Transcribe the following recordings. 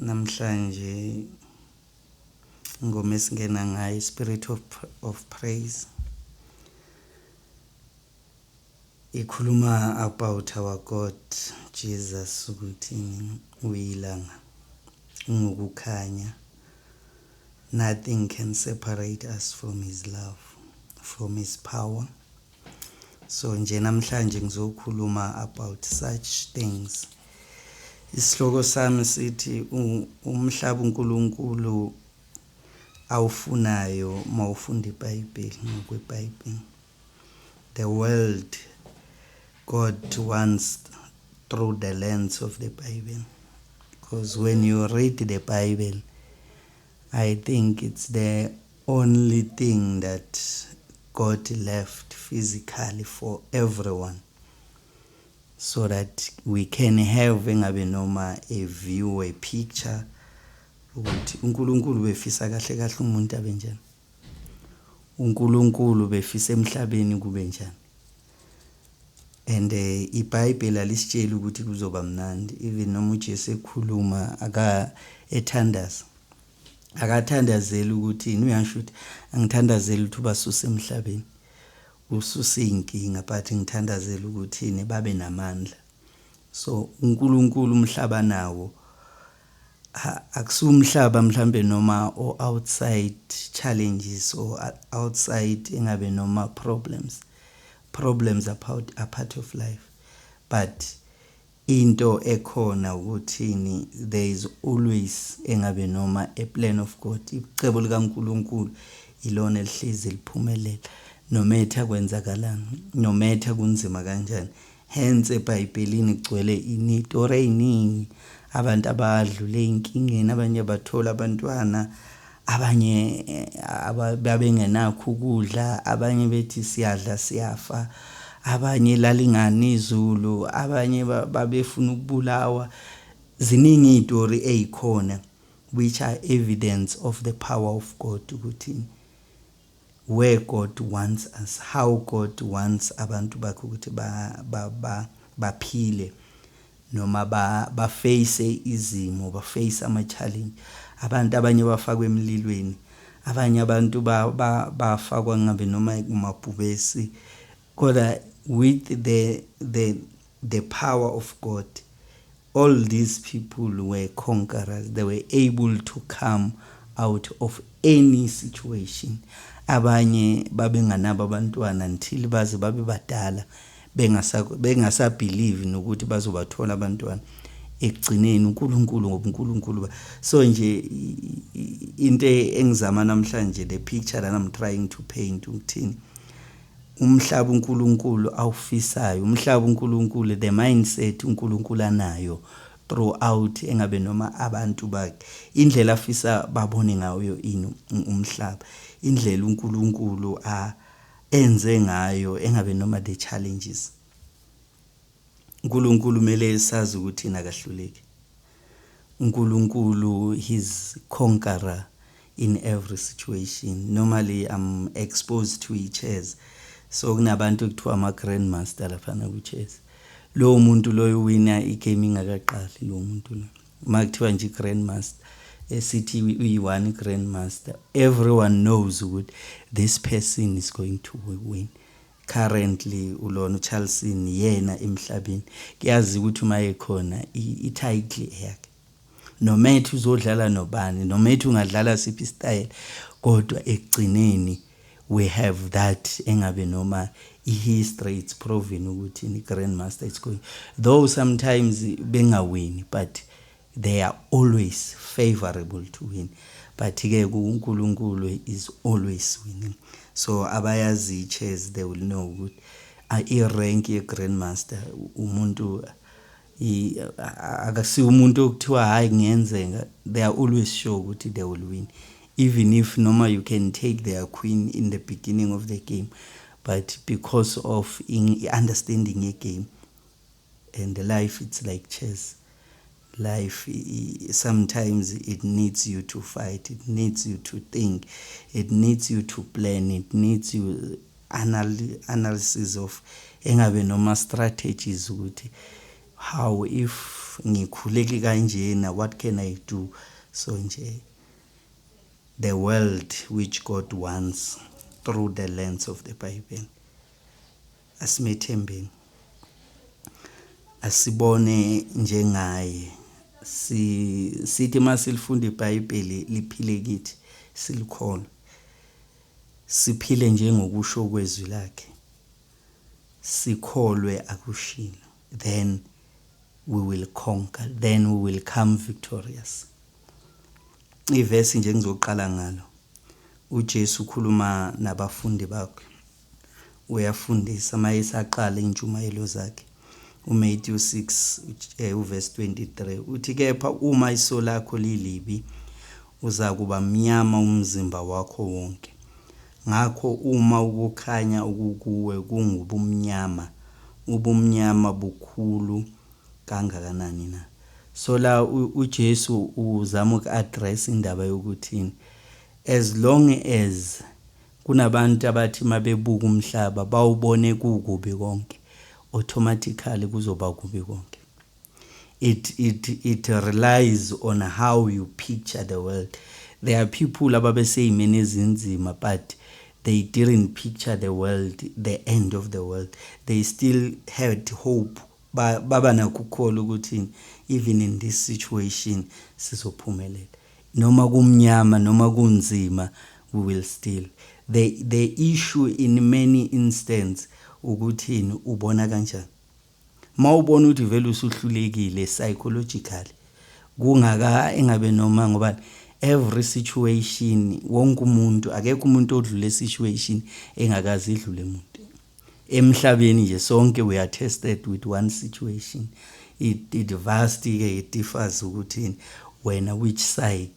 Namhlanje ingoma esingena ngayo, Spirit of Praise, ikhuluma about our God Jesus, ukuthi uyilanga, ungukukhanya. Nothing can separate us from his love, from his power. So nje namhlanje ngizokhuluma about such things. Isihloko sami sithi umhlaba uNkulunkulu awufunayo mawufunda iBhayibheli ngokweBhayibheli. The world God wants through the lens of the Bible. Because when you read the Bible, I think it's the only thing that God left physically for everyone, so that we can have engabe noma a view, a picture ukuthi uNkulunkulu befisa kahle kahle umuntu abe njani, uNkulunkulu befisa emhlabeni kube njani. And iBhayibheli alisitsheli ukuthi kuzoba mnandi. Even noma uJesu ekhuluma, aka ethandaza, akathandazeli ukuthi yini. Uyasho ukuthi angithandazeli ukuthi ubasuse emhlabeni, ususe iy'nkinga, but ngithandazela ukuthi yini, babe namandla. So uNkulunkulu umhlaba nawo akusiwumhlaba mhlambe noma o outside challenges or outside engabe noma problems. Problems are part of life, but into ekhona ukuthini, there is always engabe noma a plan of God. Icebo likaNkulunkulu ilona elihlezi liphumelela no matter kwenzakalani, no matter kunzima kanjani. Hence eBhayibhelini kugcwele izitori ey'ningi, abantu abadlule ey'nkingeni, abanye bathola abantwana, abanye babengenakho ukudla, abanye bethi siyadla siyafa, abanye lalingani izulu, abanye babefuna ukubulawa. Ziningi iy'tori ey'khona which are evidence of the power of God, ukuthi where God wants us, how God wants abantu bakhe ukuthi ba baphile noma ba face izimo, ba face ama challenge. Abantu abanye bafakwe emlilweni, abanye abantu bafakwa ngabe noma kumabhubesi, kodwa with the power of God, all these people were conquerors. They were able to come out of any situation. Abanye babenganabo abantwana until baze babe badala, bengasabelieve nokuthi bazobathola abantwana. Ekugcineni uNkulunkulu, ngoba uNkulunkulu. So nje into engizama namhlanje, the picture that I'm trying to paint, ukuthini, umhlaba uNkulunkulu awufisayo, umhlaba uNkulunkulu, the mindset uNkulunkulu anayo throughout engabe noma abantu bakhe, indlela afisa babone ngayo ini umhlaba, indlela uNkulunkulu a enze ngayo engabe noma the challenges. uNkulunkulu kumele sazi ukuthi nakahluleki. uNkulunkulu, he's conqueror in every situation. Normally I'm exposed to i-chess, so kunabantu ekuthiwa ama-grandmaster laphana ku-chess. Lowo muntu loyo wina igame ingakaqali. Lowo muntu lo, uma kuthiwa nje i-grandmaster, esithi uyi-one grandmaster, everyone knows ukuthi this person is going to win. Currently ulona uCarlsen, yena emhlabeni kuyazi ukuthi uma ekhona i-title eyakhe, no matter uzodlala nobani, no matter ungadlala siphi style, kodwa ekugcineni we have that engabe noma i-history, it's proven ukuthi i-grandmaster is going, though sometimes bengawini, but they are always favorable to win. But ke uNkulunkulu is always winning. So abayazi i-chess, they will know ukuthi i-rank ye-grandmaster, umuntu akasiyo umuntu okuthiwa hayi kungenzeka. They are always sure ukuthi they will win, even if noma you can take their queen in the beginning of the game, but because of in understanding a game and life, it's like chess. Life, sometimes it needs you to fight, it needs you to think, it needs you to plan, it needs you analysis of engabe noma strategies, ukuthi how if Ngikhuleke kanjena, what can I do? So nje the world which God wants through the lens of the Bible. Asimethembeni, asibone njengaye, sithi masilifunda iBhayibheli liphile kithi, silikholwe, siphile njengokusho kwezwi lakhe, sikholwe akushilo, then we will conquer, then we will come victorious. Ivesi nje ngizoqala ngalo, uJesu ukhuluma nabafundi bakhe, uyafundisa mayesaqala intshumayelo zakhe, uMatthew 6 uverse 23 uthi, kepha uma iso lakho lilibi, uzakuba mnyama umzimba wakho wonke. Ngakho uma ukukhanya okukuwe kungubumnyama, ubumnyama bukhulu kangakanani na? So la uJesu uzama uku-address indaba yokuthini, as long as kunabantu abathi mabebuka umhlaba bawubone kukubi konke, automatically kuzoba kubi konke. It relies on how you picture the world. There are people ababeseyimeni ezinzima, but they didn't picture the world, the end of the world. They still had hope. Baba nakho ukukholwa ukuthi even in this situation sizophumelela, noma kumnyama noma kunzima, we will still. The issue in many instances ukuthini, ubona kanjani mawubona ukuthi vele usuhlulekile psychologically, kungaka engabe noma ngoba every situation, wonke umuntu, akekho umuntu odlule situation engakaze idlule umuntu emhlabeni nje. Sonke we are tested with one situation. It vast ke, it differs ukuthi wena which side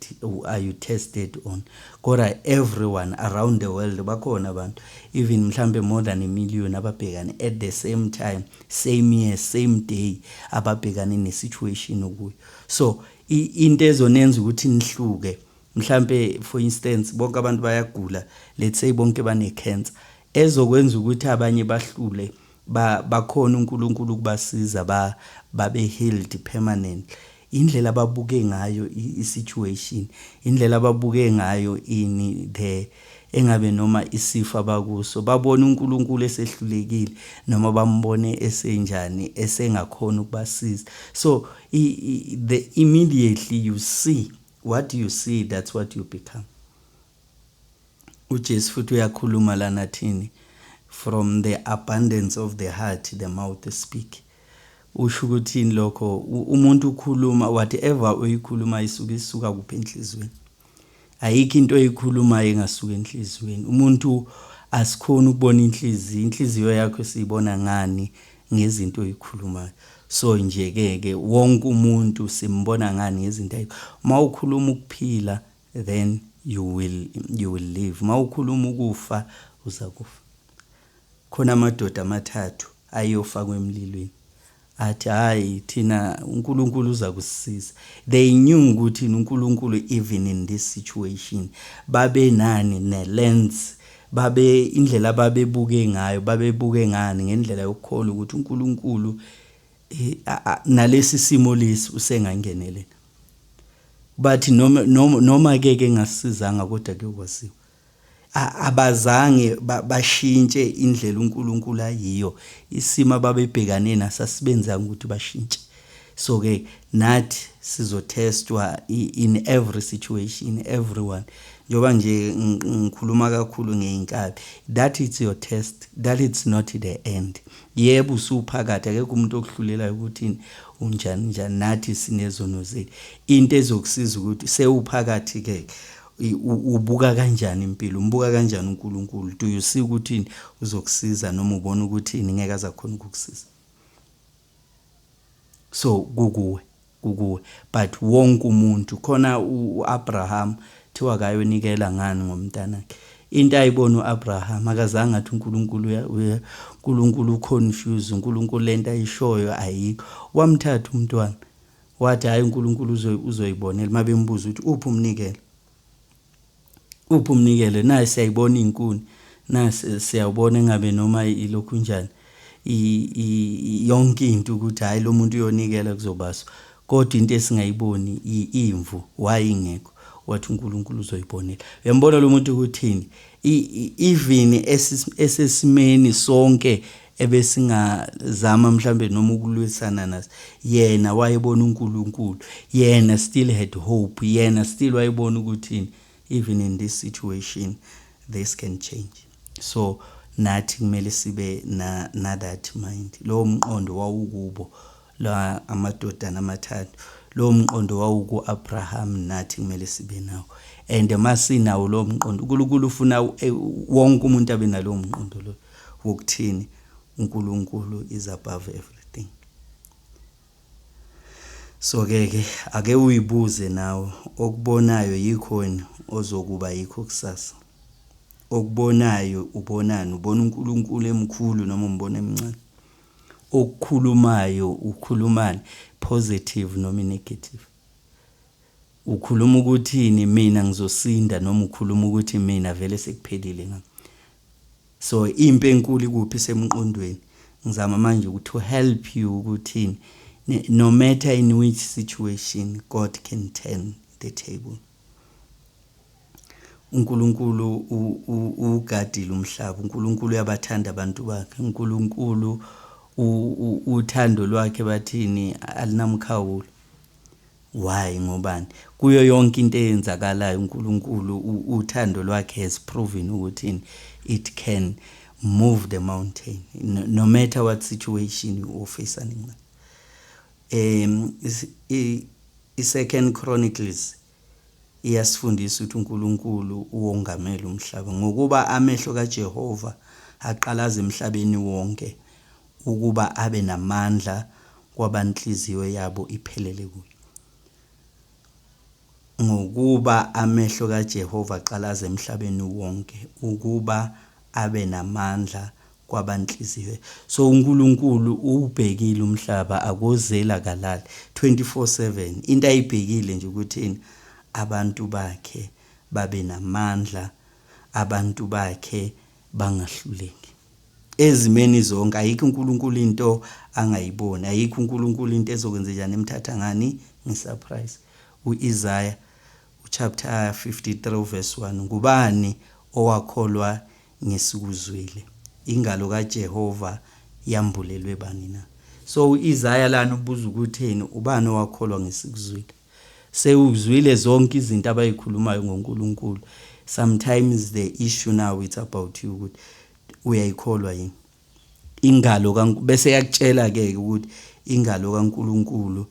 are you tested on, kodwa everyone around the world bakhona abantu, even mhlambe more than a million, ababhekane at the same time, same year, same day, ababhekane ne-situation okuyo. So into ezonenza ukuthi nihluke, mhlambe for instance bonke abantu bayagula, let's say bonke bane-cancer, ezokwenza ukuthi abanye bahlule, bakhona uNkulunkulu ukubasiza, babe healed permanently, indlela ababuke ngayo i-situation, indlela ababuke ngayo ini, the engabe noma isifo abakuso, babone uNkulunkulu esehlulekile noma bambone esenjani, esengakhona ukubasiza. So the immediately you see what you see, that's what you become. uJesu futhi uyakhuluma lana thini, from the abundance of the heart the mouth speak. Usho ukuthini lokho? Umuntu ukhuluma whatever oyikhuluma isuke isuka kuphi? Enhliziyweni. Ayikho into oyikhulumayo engasuka enhliziyweni. Umuntu asikhona ukubona inhliziyo, inhliziyo yakho siyibona ngani? Ngezinto oyikhulumayo. So nje ke wonke umuntu simbona ngani? Ngezinto ayikho. Mawukhuluma ukuphila, then you will live. Mawukhuluma ukufa, uzakufa. Khona amadoda amathathu ayofakwa emlilweni, athi hayi, thina uNkulunkulu uza kusisiza. They knew ukuthi uNkulunkulu even in this situation, babe nani, ne-lens, babe indlela ababebuke ngayo, babebuke ngani? Ngendlela yokukholwa ukuthi uNkulunkulu nalesi simo lesi usengangenelela. Bathi noma ke ke ngasizanga, kodwa kuyokwaziwa. Abazange bashintshe indlela uNkulunkulu ayiyo. Isimo ababebhekane naso asibenzanga ukuthi bashintshe. So ke nathi sizothestwa in every situation, everyone. Njengoba nje ngikhuluma kakhulu ngey'nkabi, that it's your test, that it's not the end. Yebo, usuphakathi, akekho umuntu okuhlulelayo ukuthi unjani njani, nathi sinezono zethu. Into ezokusiza ukuthi sewuphakathi ke, ubuka kanjani impilo, umbuka kanjani uNkulunkulu? Do you see ukuthi uzokusiza noma ubona ukuthi ngeke aze akhona ukukusiza? So kukuwe, kukuwe, but wonke umuntu khona. uAbraham thiwa kayonikela ngani? Ngomntanakhe. Into ayibona uAbraham, akazange athi uNkulunkulu uya uNkulunkulu uconfuse, uNkulunkulu lento ayishoyo ayikho. Wamthatha umntwana, wathi hayi, uNkulunkulu uzoyibonela. Mabembuza ukuthi uphi umnikelo, uphi umnikelo, nayi siyayibona izinkuni, nasi siyawubona engabe noma ilokhu njani, yonke into ukuthi hayi, lo muntu uyonikela kuzobaso. Kodwa into esingayiboni imvu, why ingekho? Wathi uNkulunkulu uzoyibonela. Uyambona lo muntu ukuthini? Even esesimeni sonke ebesingazama mhlambe noma ukulwisana naso, yena wayebona uNkulunkulu, yena still had hope, yena still wayebona ukuthi even in this situation this can change. So nathi kumele sibe na that mind. Lowo mqondo wawukubo la amadodana amathathu, lowo mqondo wawuku Abraham, nathi kumele sibe nawo. And masinawo lowo mqondo, uNkulunkulu ufuna wonke umuntu abe nalowo mqondo lo wokuthini, uNkulunkulu is above everything. So ke ake uyibuze nawe, okubonayo yikhona ozokuba yikho kusasa. Okubonayo ubonani? Ubona uNkulunkulu emkhulu noma umbona emncane? Okukhulumayo ukhulumani, positive noma negative? Ukhuluma ukuthini, mina ngizosinda, noma ukhuluma ukuthi mina vele sekuphelile ngami? So impi enkulu ikuphi? Semqondweni. Ngizama manje ukuthi to help you ukuthini, no matter in which situation, God can turn the table. uNkulunkulu ugadile umhlaba, uNkulunkulu uyabathanda abantu bakhe, uNkulunkulu uthando lwakhe bathini alinamkhawulo. Why? Ngobani? Kuyo yonke into eyenzakalayo, uNkulunkulu uthando lwakhe has proven ukuthi it can move the mountain, no matter what situation you are facing. I-Second Chronicles iyasifundisa ukuthi uNkulunkulu uwongamela umhlaba, ngokuba amehlo kaJehova aqalaza emhlabeni wonke ukuba abe namandla kwabanhliziyo yabo iphelele kuye. Ngokuba amehlo kaJehova aqalaza emhlabeni wonke ukuba abe namandla kwabanhliziyo. So uNkulunkulu ubhekile umhlaba, akozela kalali 24/7. Into ayibhekile nje ukuthi abantu bakhe babe namandla, abantu bakhe bangahluleki ezimeni zonke. Ayikho uNkulunkulu into angayiboni, ayikho uNkulunkulu into ezokwenzenjani emthatha ngani ngesurprise. UIsaiah chapter 53 verse 1, ngubani owakholwa ngesikuzwile? Ingalo kaJehova yambulelwe bani na? So uIsaiah lana ubuza ukuthini, ubani owakholwa ngesikuzwile? Sewuzwile zonke izinto abayikhulumayo ngoNkulunkulu. Sometimes the issue now, it's about you, ukuthi uyayikholwa yini ingalo, bese yakutshela ke ukuthi ingalo kaNkulunkulu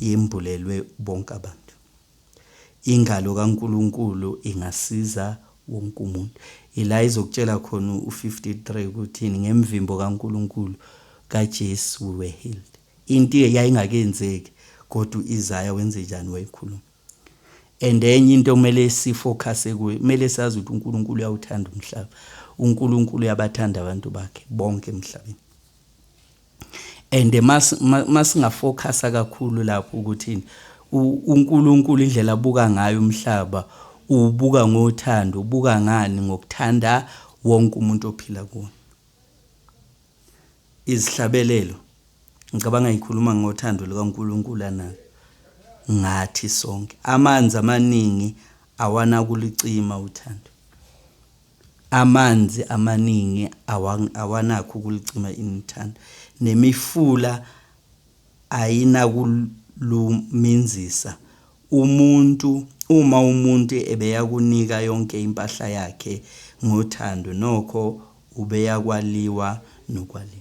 yembulelwe bonke abantu. Ingalo kaNkulunkulu ingasiza wonke umuntu. Ila izokutshela khona u53 ukuthi ngemvimbo kaNkulunkulu kaJesu we were healed. Into yayingakenzeki, kodwa uIsaiah wenze njani? Wayikhuluma. And enye into kumele sifocus kuyo, kumele sazi ukuthi uNkulunkulu uyawuthanda umhlaba, uNkulunkulu uyabathanda abantu bakhe bonke emhlabeni. And masingafocusa kakhulu lapho ukuthi uNkulunkulu indlela abuka ngayo umhlaba, ubuka ngothando, ubuka ngani? Ngokuthanda wonke umuntu ophila kuwo. Izihlabelelo ngicabanga ngikhuluma ngothando likaNkulunkulu analo ngathi sonke. Amanzi amaningi awanakulicima uthando, amanzi amaningi awanakho ukulicima uthando, nemifula ayinakuluminzisa umuntu. Uma umuntu ebeyakunika yonke impahla yakhe ngothando, nokho ubeyakwaliwa nokwaliwa.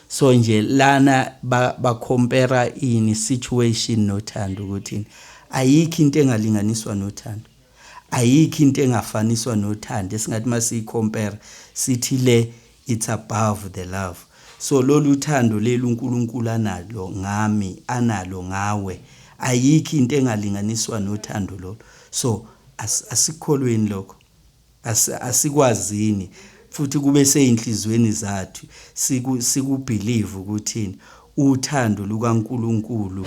So nje lana ba-compare ini, situation nothando, ukuthi ayikho into engalinganiswa nothando, ayikho into engafaniswa nothando esingathi masiyi-compare sithi le it's above the love. So lolu thando lelu uNkulunkulu analo ngami, analo ngawe, ayikho into engalinganiswa nothando lolo. So asikholweni lokho, asikwazini futhi kube seyinhlizweni zathu, sikubelieve ukuthi uthando lukaNkulunkulu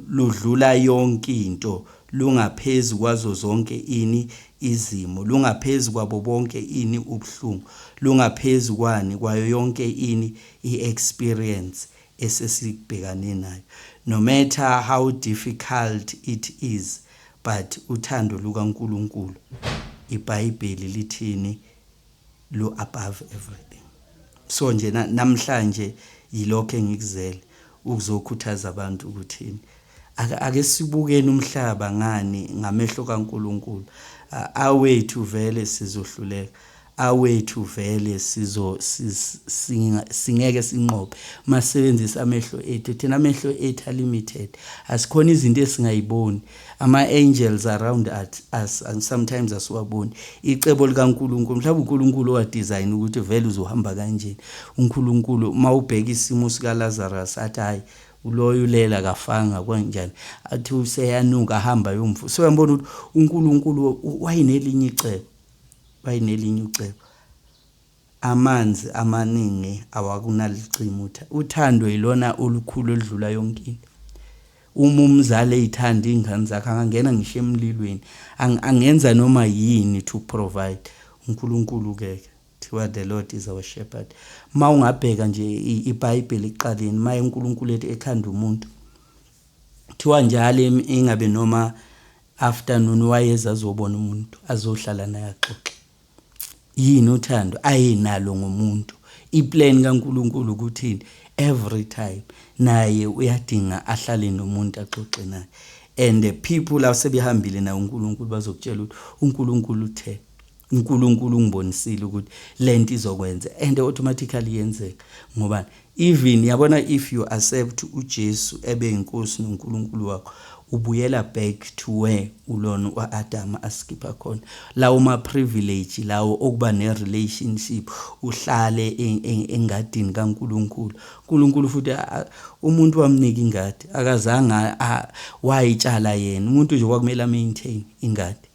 ludlula yonke into, lungaphezulu kwazo zonke ini izimo, lungaphezulu kwabo bonke ini ubuhlungu, lungaphezulu kwani, kwayo yonke ini i-experience. esesibhekane nayo, no matter how difficult it is, but uthando lukaNkuluNkulu, iBhayibheli lithini, lo above everything. So nje namhlanje yilokho engikuzele ukuzokhuthaza abantu ukuthini, ake sibukeni umhlaba ngani ngamehlo kaNkuluNkulu. Awethu vele sizohluleka, awethu vele sizo singeke sinqobe masebenzisa amehlo ethu. Thina amehlo ethu limited, asikhona izinto esingayiboni, ama angels around us and sometimes asiwaboni. Icebo likaNkuluNkulu, mhlawumbe uNkulunkulu owadesign ukuthi vele uzohamba kanjeni. uNkulunkulu mawubheka isimo sika Lazarus, athi hayi, uloyo ulela kafanga kanjani, athi useyanuka, ahamba yomfu. So uyambona ukuthi uNkulunkulu wayenelinye icebo, wayenelinye icebo. Amanzi amaningi awakunalicima. Uthando yilona olukhulu oludlula yonke into. Uma umzali eyithanda iy'ngane zakhe, angangena ngisho emlilweni, angenza noma yini to provide. uNkulunkulu-ke kuthiwa the Lord is our shepherd. Ma ungabheka nje iBhayibheli ekuqaleni, maye uNkulunkulu ethi ekhanda umuntu, kuthiwa njalo ingabe noma afternoon wayeza azobona umuntu, azohlala naye, axoxe. Yini uthando ayenalo ngomuntu? Iplan kaNkuluNkulu ukuthini? Every time naye uyadinga ahlale nomuntu, axoxe naye. And the people asebehambile naye uNkulunkulu bazokutshela ukuthi uNkulunkulu uthe, uNkulunkulu ungibonisile ukuthi lento izokwenza, and automatically yenzeka. Ngoba even yabona, if you accept uJesu ebe inkosi noNkulunkulu wakho, ubuyela back to where ulona uAdam askipha khona, lawo ma privilege lawo okuba ne relationship, uhlale engadini kaNkuluNkulu. uNkulunkulu futhi umuntu wamnika ingadi, akazange wayitshala yena umuntu nje, kwakumele maintain ingadi.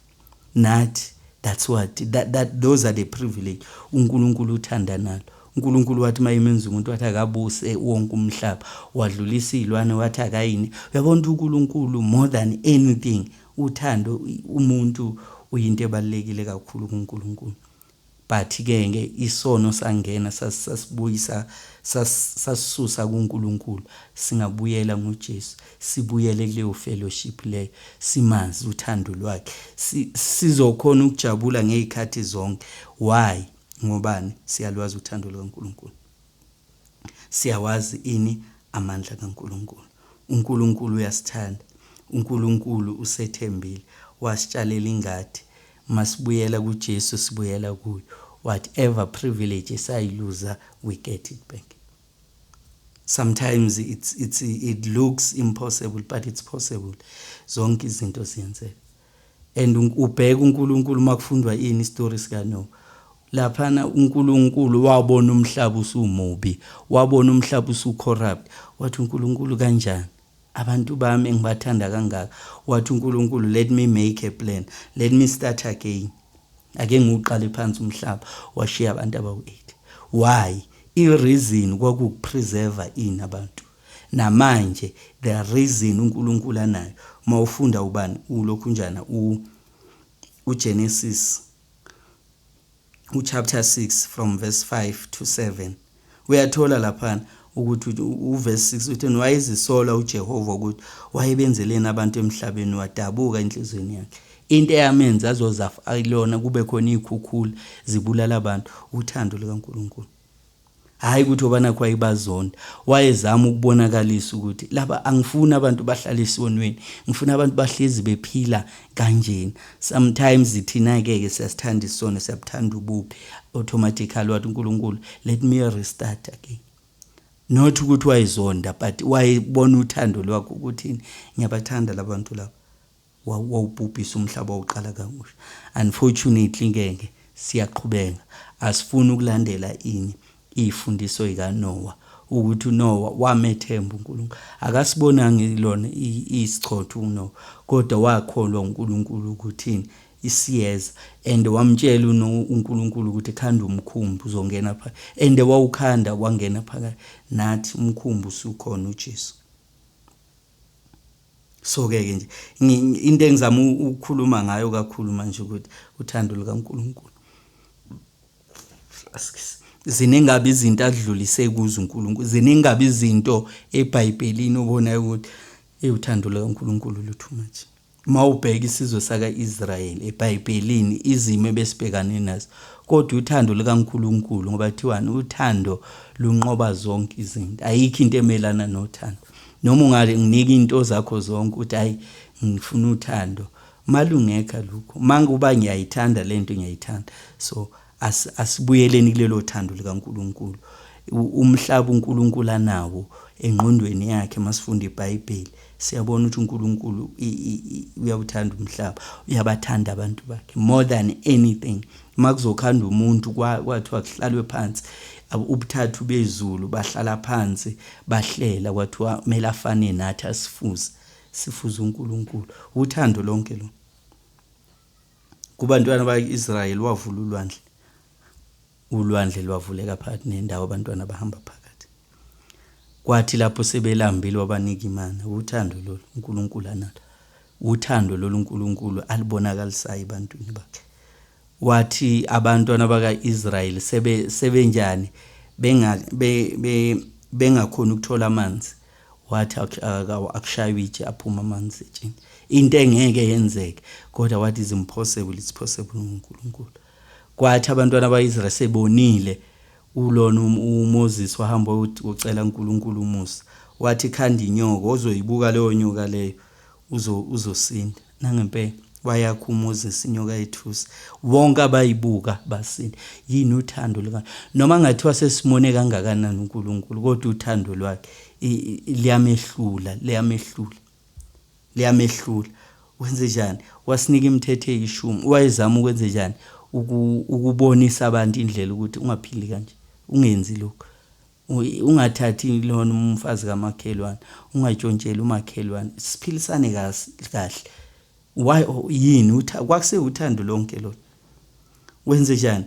Nathi that's what that, that those are the privilege uNkulunkulu uthanda nalo. uNkulunkulu wathi mayemenza umuntu, wathi akabuse wonke umhlaba, wadlulisa izilwane, wathi akayini. Uyabona ukuthi uNkulunkulu, more than anything, uthando, umuntu uyinto ebalekile kakhulu kuNkulunkulu. But ke ke isono sangena, sasibuyisa, sasisusa kuNkulunkulu. Singabuyela ngoJesu, sibuyele kuleyo fellowship leyo, simazi uthando lwakhe, sizokhona ukujabula ngezikhathi zonke. Why? Ngobani? Siyalwazi uthando lukaNkulunkulu, siyawazi ini amandla kaNkulunkulu. uNkulunkulu uyasithanda, uNkulunkulu usethembile, wasitshalela ingadi. Masibuyela kuJesu, sibuyela kuyo, whatever privilege esayiluza, we get it back. Sometimes it looks impossible, but it's possible. Zonke izinto ziyenzeka. And ubheka uNkulunkulu makufundwa ini istory sika Noah laphana, uNkulunkulu wabona umhlaba usumubi, wabona umhlaba usucorrupt, wathi uNkulunkulu, kanjani abantu bami engibathanda kangaka? Wathi uNkulunkulu, let me make a plan, let me start again, ake ngiwuqale phansi umhlaba. Washiya abantu abawu-8. Why? I-reason kwakukupreserve ini? Abantu. Namanje the reason uNkulunkulu anayo, mawufunda ubani ulokhu njana uGenesis uchapter 6 from verse 5 to 7, uyathola laphana ukuthi uverse 6 uthi wayezisola uJehova ukuthi wayebenzeleni abantu emhlabeni, wadabuka enhliziyweni yakhe. Into eyamenza azoza lona kube khona izikhukhula zibulala abantu, uthando likaNkuluNkulu. Hayi ukuthi obanakho wayebazonda, wayezama ukubonakalisa ukuthi laba angifuni abantu bahlale esonweni, ngifuna abantu bahlezi bephila kanjena. Sometimes thina ke ke siyasithanda isono, siyabuthanda ububi. Automatically wathi uNkulunkulu, let me restart again. Not ukuthi wayezonda, but wayebona uthando lwakho ukuthi ngiyabathanda labantu laba, wawubhubhisa umhlaba, wawuqala kabusha. Unfortunately ke siyaqhubeka, asifuni ukulandela ini ifundiso zikaNoah, ukuthi uNoah wamethemba uNkulunkulu. Akasibonanga ilona isichotho uNoah, kodwa wakholwa uNkulunkulu ukuthini isiyeza, and wamtshela uNkulunkulu ukuthi khanda umkhumbi, uzongena phakathi, and wawukhanda, wangena phakathi. Nathi umkhumbi usukhona, uJesu. So ke ke nje into engizama ukukhuluma ngayo kakhulu manje ukuthi uthando lukaNkulunkulu. Ziningabi izinto adlulise kuzo uNkulunkulu, ziningabi izinto eBhayibhelini obonayo ukuthi uthando lukaNkulunkulu lu too much. Mawubheka isizwe saka-Israyeli eBhayibhelini, izimo ebesibhekane nazo, kodwa uthando lukaNkulunkulu, ngoba kuthiwani, uthando lunqoba zonke izinto. Ayikho into emelana nothando. Noma unganginika into zakho zonke uthi hayi ngifuna uthando, malungekho lokho. Manguba ngiyayithanda lento, ngiyayithanda. So asibuyeleni kulelo thando likaNkulunkulu. Umhlaba uNkulunkulu anawo engqondweni yakhe, masifunda iBhayibheli siyabona ukuthi uNkulunkulu uyawuthanda umhlaba, uyabathanda abantu bakhe more than anything. Makuzokhanda umuntu kwathiwa kuhlalwe phansi, ubuthathu bezulu bahlala phansi bahlela, kwathiwa kumele afane nathi, asifuze, sifuze uNkulunkulu. Uthando lonke lo. Kubantwana bakwa-Israyeli wavula ulwandle, ulwandle lwavuleka phakathi nendawo, abantwana bahamba phakathi. Kwathi lapho sebelambile wabanika imana. Uthando lolu uNkulunkulu analo, uthando lolu uNkulunkulu alibonakalisayo ebantwini bakhe. Wathi abantwana baka-Israyeli sebenjani bengakhoni ukuthola amanzi, wathi akushaywe itshe aphuma amanzi etsheni. Into engeke yenzeke, kodwa what is impossible it's possible ngoNkulunkulu. Kwathi abantwana ba-Israyeli sebonile ulona uMoses wahamba ucela uNkulunkulu umusa, wathi khanda inyoka, ozoyibuka leyo nyoka leyo uzosinda. Nangempela wayakha uMoses inyoka yethusi, wonke abayibuka basinda. Yini uthando lika, noma ngathiwa sesimone kangakanani uNkulunkulu, kodwa uthando lwakhe liyamehlula, liyamehlula, liyamehlula. Wenze njani? Wasinika imithetho eyishumi. Wayezama ukwenze njani? Ukubonisa abantu indlela ukuthi ungaphili kanje, ungenzi lokhu, ungathathi lona umfazi kamakhelwane, ungatshontsheli umakhelwane, siphilisane kahle. Why yini kwakuse uthando lonke lo. Wenze njani?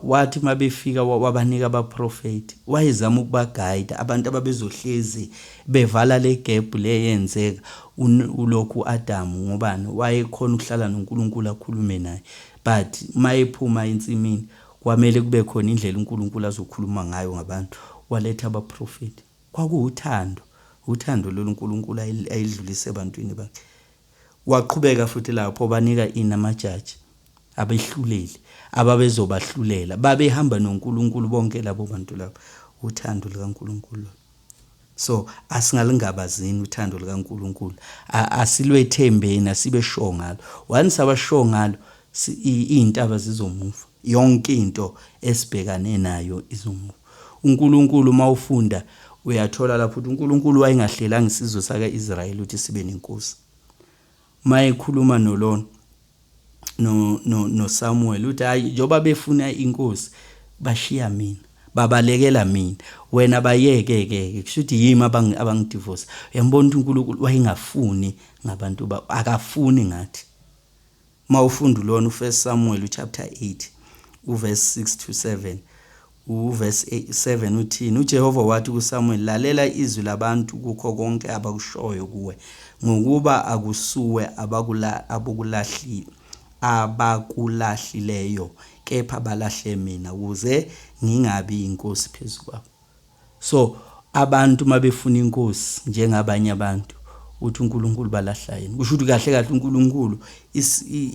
Wathi mabefika wabanika abaprofeti, wayezama ukubaguide abantu ababezohlezi bevala le gap le yenzeka ulokhu uAdamu, ngobani wayekhona ukuhlala noNkulunkulu akhulume naye, but mayephuma ensimini kwamele kube khona indlela uNkulunkulu azokhuluma ngayo ngabantu. Waletha abaprofeti. Kwakuwuthando, uthando lolu uNkulunkulu ayidlulise ebantwini bakhe. Waqhubeka futhi lapho banika ini amajaji, abehluleli ababezobahlulela, babehamba noNkulunkulu bonke labo bantu labo. Uthando likaNkulunkulu. So asingalingabazini uthando likaNkulunkulu, asilwethembeni, asibe sure ngalo. Once saba sure ngalo, iy'ntaba zizomuva, yonke into esibhekane nayo izomuva. uNkulunkulu mawufunda uyathola lapho ukuthi uNkulunkulu wayengahlelanga isizwe saka-Israyeli ukuthi sibe nenkosi. Mayekhuluma nolona no Samuel uthi hayi, njengoba befuna inkosi bashiya mina, babalekela mina, wena bayeke ke, kusho ukuthi yimi abangidivorce. Uyambona ukuthi uNkulunkulu wayengafuni ngabantu ba, akafuni ngathi. Mawufunda lona u1 Samuel chapter 8 uverse 6 to 7, uverse 7 uthini? UJehova wathi kuSamuel, lalela izwi labantu kukho konke abakushoyo kuwe, ngokuba akusuwe abakulahlile abakulahlileyo, kepha balahle mina ukuze ngingabi inkosi phezu kwabo. So abantu mabefuna inkosi njengabanye abantu, uthi uNkulunkulu balahla yena. Kusho ukuthi kahle kahle uNkulunkulu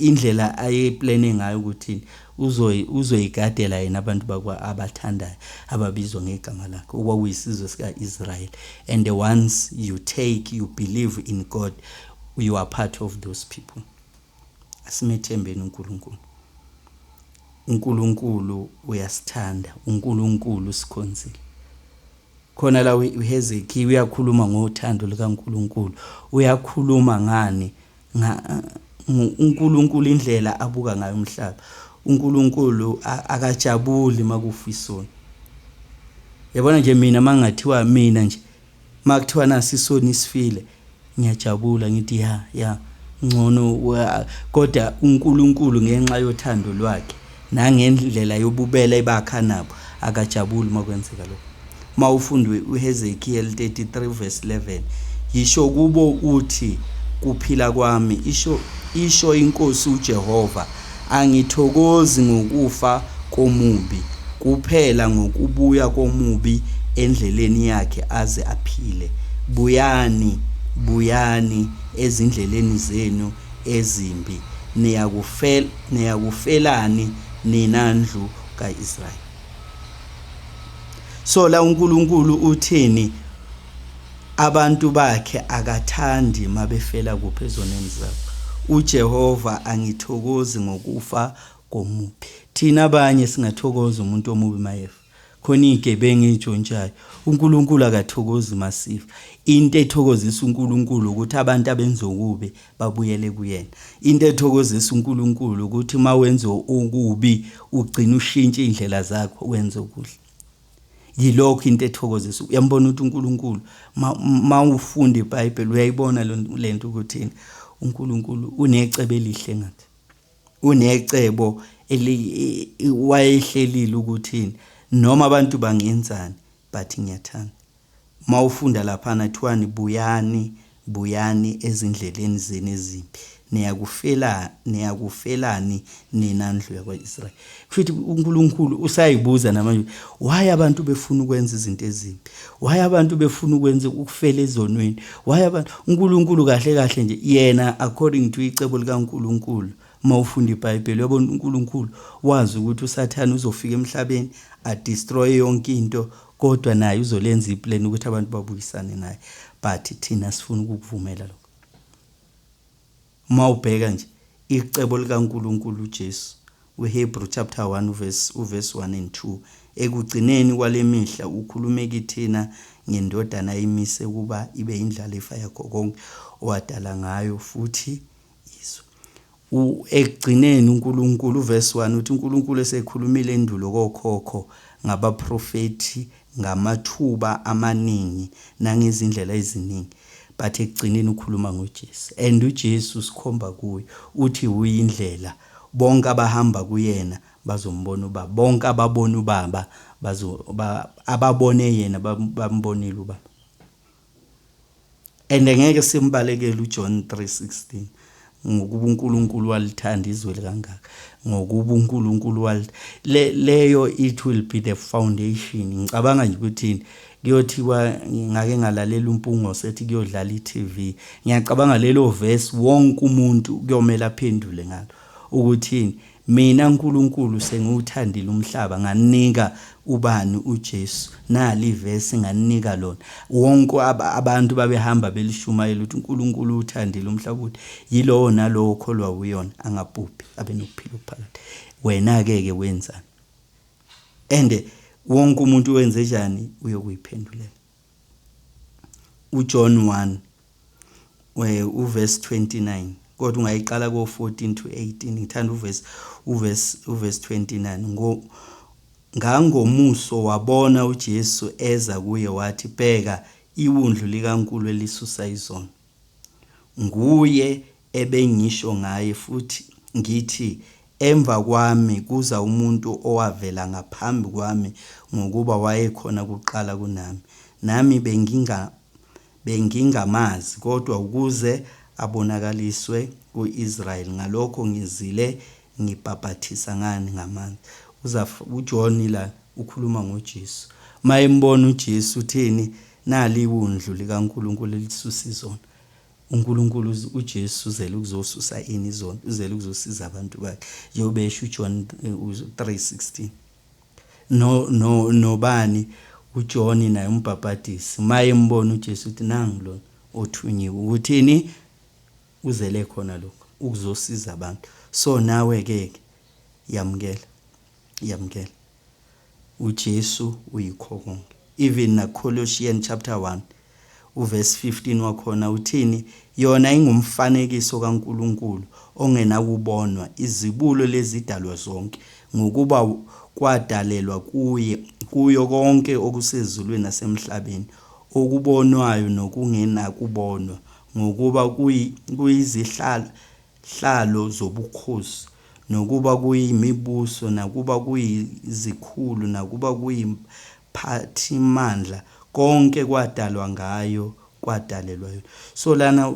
indlela ayeplane ngayo ukuthi uzoyigadela yena abantu bakwa abathandayo ababizwa ngegama lakhe, okwakuyisizwe sika-Israel. And once you take, you believe in God, you are part of those people. Asimethembeni uNkulunkulu. uNkulunkulu uyasithanda, uNkulunkulu usikhonzile. Khona la uHezekiya uyakhuluma ngothando likaNkulunkulu, uyakhuluma ngani uNkulunkulu, indlela abuka ngayo umhlaba. uNkulunkulu akajabuli makufa isoni. Yabona nje mina mangathiwa mina nje makuthiwa nasi isoni isifile, ngiyajabula, ngithi ya ngcono. Kodwa uNkulunkulu ngenxa yothando lwakhe nangendlela yobubele ebakha nabo, akajabuli makwenzeka lokho. Mawufunda uHezekiel 33 verse 11, yisho kubo uthi, kuphila kwami, isho inkosi uJehova, angithokozi ngokufa komubi. Kuphela ngokubuya komubi endleleni yakhe aze aphile. Buyani, buyani ezindleleni zenu ezimbi, niyakufelani nina ndlu kaIsrayeli. So la uNkulunkulu uthini? Abantu bakhe akathandi mabefela kuphi ezonweni zabo. UJehova angithokozi ngokufa komubi. Thina abanye singathokoza umuntu omubi mayefa. Khona igebengu ezitshontshayo. uNkulunkulu akathokozi masifa. Into ethokozisa uNkulunkulu ukuthi abantu abenza okubi babuyele kuyena. Into ethokozisa uNkulunkulu ukuthi mawenza okubi ugcina ushintshe indlela zakho wenze okuhle. Yilokho into ethokozisa. Uyambona ukuthi uNkulunkulu mawufunda iBhayibheli uyayibona lento ukuthi uNkulunkulu unecebo elihle ngathi. Unecebo eli wayehlelile ukuthi noma abantu bangenzani but ngiyathanda. Mawufunda laphana kuthiwani buyani, buyani ezindleleni zenu ezimbi. Niyakufela, niyakufelani nina ndlu yakwa-Israyeli. Futhi uNkulunkulu usayibuza namanje, why abantu befuna ukwenza izinto ezimbi? Why abantu befuna ukwenza ukufela ezonweni? Why abantu uNkulunkulu kahle kahle nje yena according to icebo likaNkulunkulu mawufunda iBhayibheli uyabona uNkulunkulu wazi ukuthi uSathane uzofika emhlabeni adestroy yonke into, kodwa naye uzolenza iplan ukuthi abantu babuyisane naye, but thina sifuna ukukuvumela lokho. Mawubheka nje icebo likaNkulunkulu uJesu uHebrew chapter 1 uverse 1 and 2, ekugcineni kwalemihla ukhulume kithina ngendodana ayimise ukuba ibe indlalifa yakho konke owadala ngayo futhi izwe. Ekugcineni uNkulunkulu uverse 1 uthi uNkulunkulu esekhulumile endulo kokhokho ngabaprofethi ngamathuba amaningi nangezindlela eziningi, but ekugcineni ukhuluma ngoJesu, and uJesu sikhomba kuye uthi uyindlela, bonke abahamba kuyena bazombona ubaba, bonke ababona ubaba ababone yena bambonile ubaba. And ngeke simbalekele uJohn 3:16 ngokuba uNkulunkulu walithanda izwe kangaka, ngokuba uNkulunkulu leyo it will be the foundation. Ngicabanga nje ukuthi kuyothiwa ngake ngalalela uMpungo sethi kuyodlala iTV, ngiyacabanga lelo verse wonke umuntu kuyomela aphendule ngalo ukuthi mina uNkulunkulu sengiwuthandile umhlaba nganika ubani uJesu, nali verse nganika lona. Wonke abantu babehamba belishumayela ukuthi uNkulunkulu uthandile umhlaba, ukuthi yilowo nalowo okholwa uyona angabhubhi abe nokuphila okuphakade. Wena ke ke wenzani? And wonke umuntu wenze njani uyokuyiphendulela. uJohn 1 uverse 29, kodwa ungayiqala ko 14 to 18. Ngithanda uverse 29. Ngangomuso wabona uJesu eza kuye wathi, bheka iwundlu likaNkulunkulu elisusa izono. Nguye ebengisho ngaye futhi ngithi, emva kwami kuza umuntu owavela ngaphambi kwami ngokuba wayekhona kuqala kunami. Nami bengingamazi, kodwa ukuze abonakaliswe kuIsrayeli, ngalokho ngizile ngibhabhathisa ngani ngamanzi. uJohn la ukhuluma ngoJesu. Mayembona uJesu uthini? Nali iwundlu likaNkulunkulu elisusa izono. uNkulunkulu uJesu uzele ukuzosusa ini izono, uzele ukuzosiza abantu bakhe. Njengoba esho uJohn 3:16. No no nobani uJohn naye umbhabhadisi mayembona uJesu uthi nangu lona othunyiwe, ukuthini? Uzele khona lokho ukuzosiza abantu. So nawe ke yamukela, yamukela uJesu uyikho konke. Even na Colossians chapter 1 uverse 15 wakhona uthini? Yona ingumfanekiso kaNkulunkulu ongenakubonwa, izibulo lezidalwa zonke, ngokuba kwadalelwa kuye kuyo konke okusezulwini nasemhlabeni, okubonwayo nokungenakubonwa, ngokuba kuyizihlalo zobukhosi, nokuba kuyimibuso, nakuba kuyizikhulu, nakuba kuyimphathimandla, konke kwadalwa ngayo, kwadalelwa yona. So lana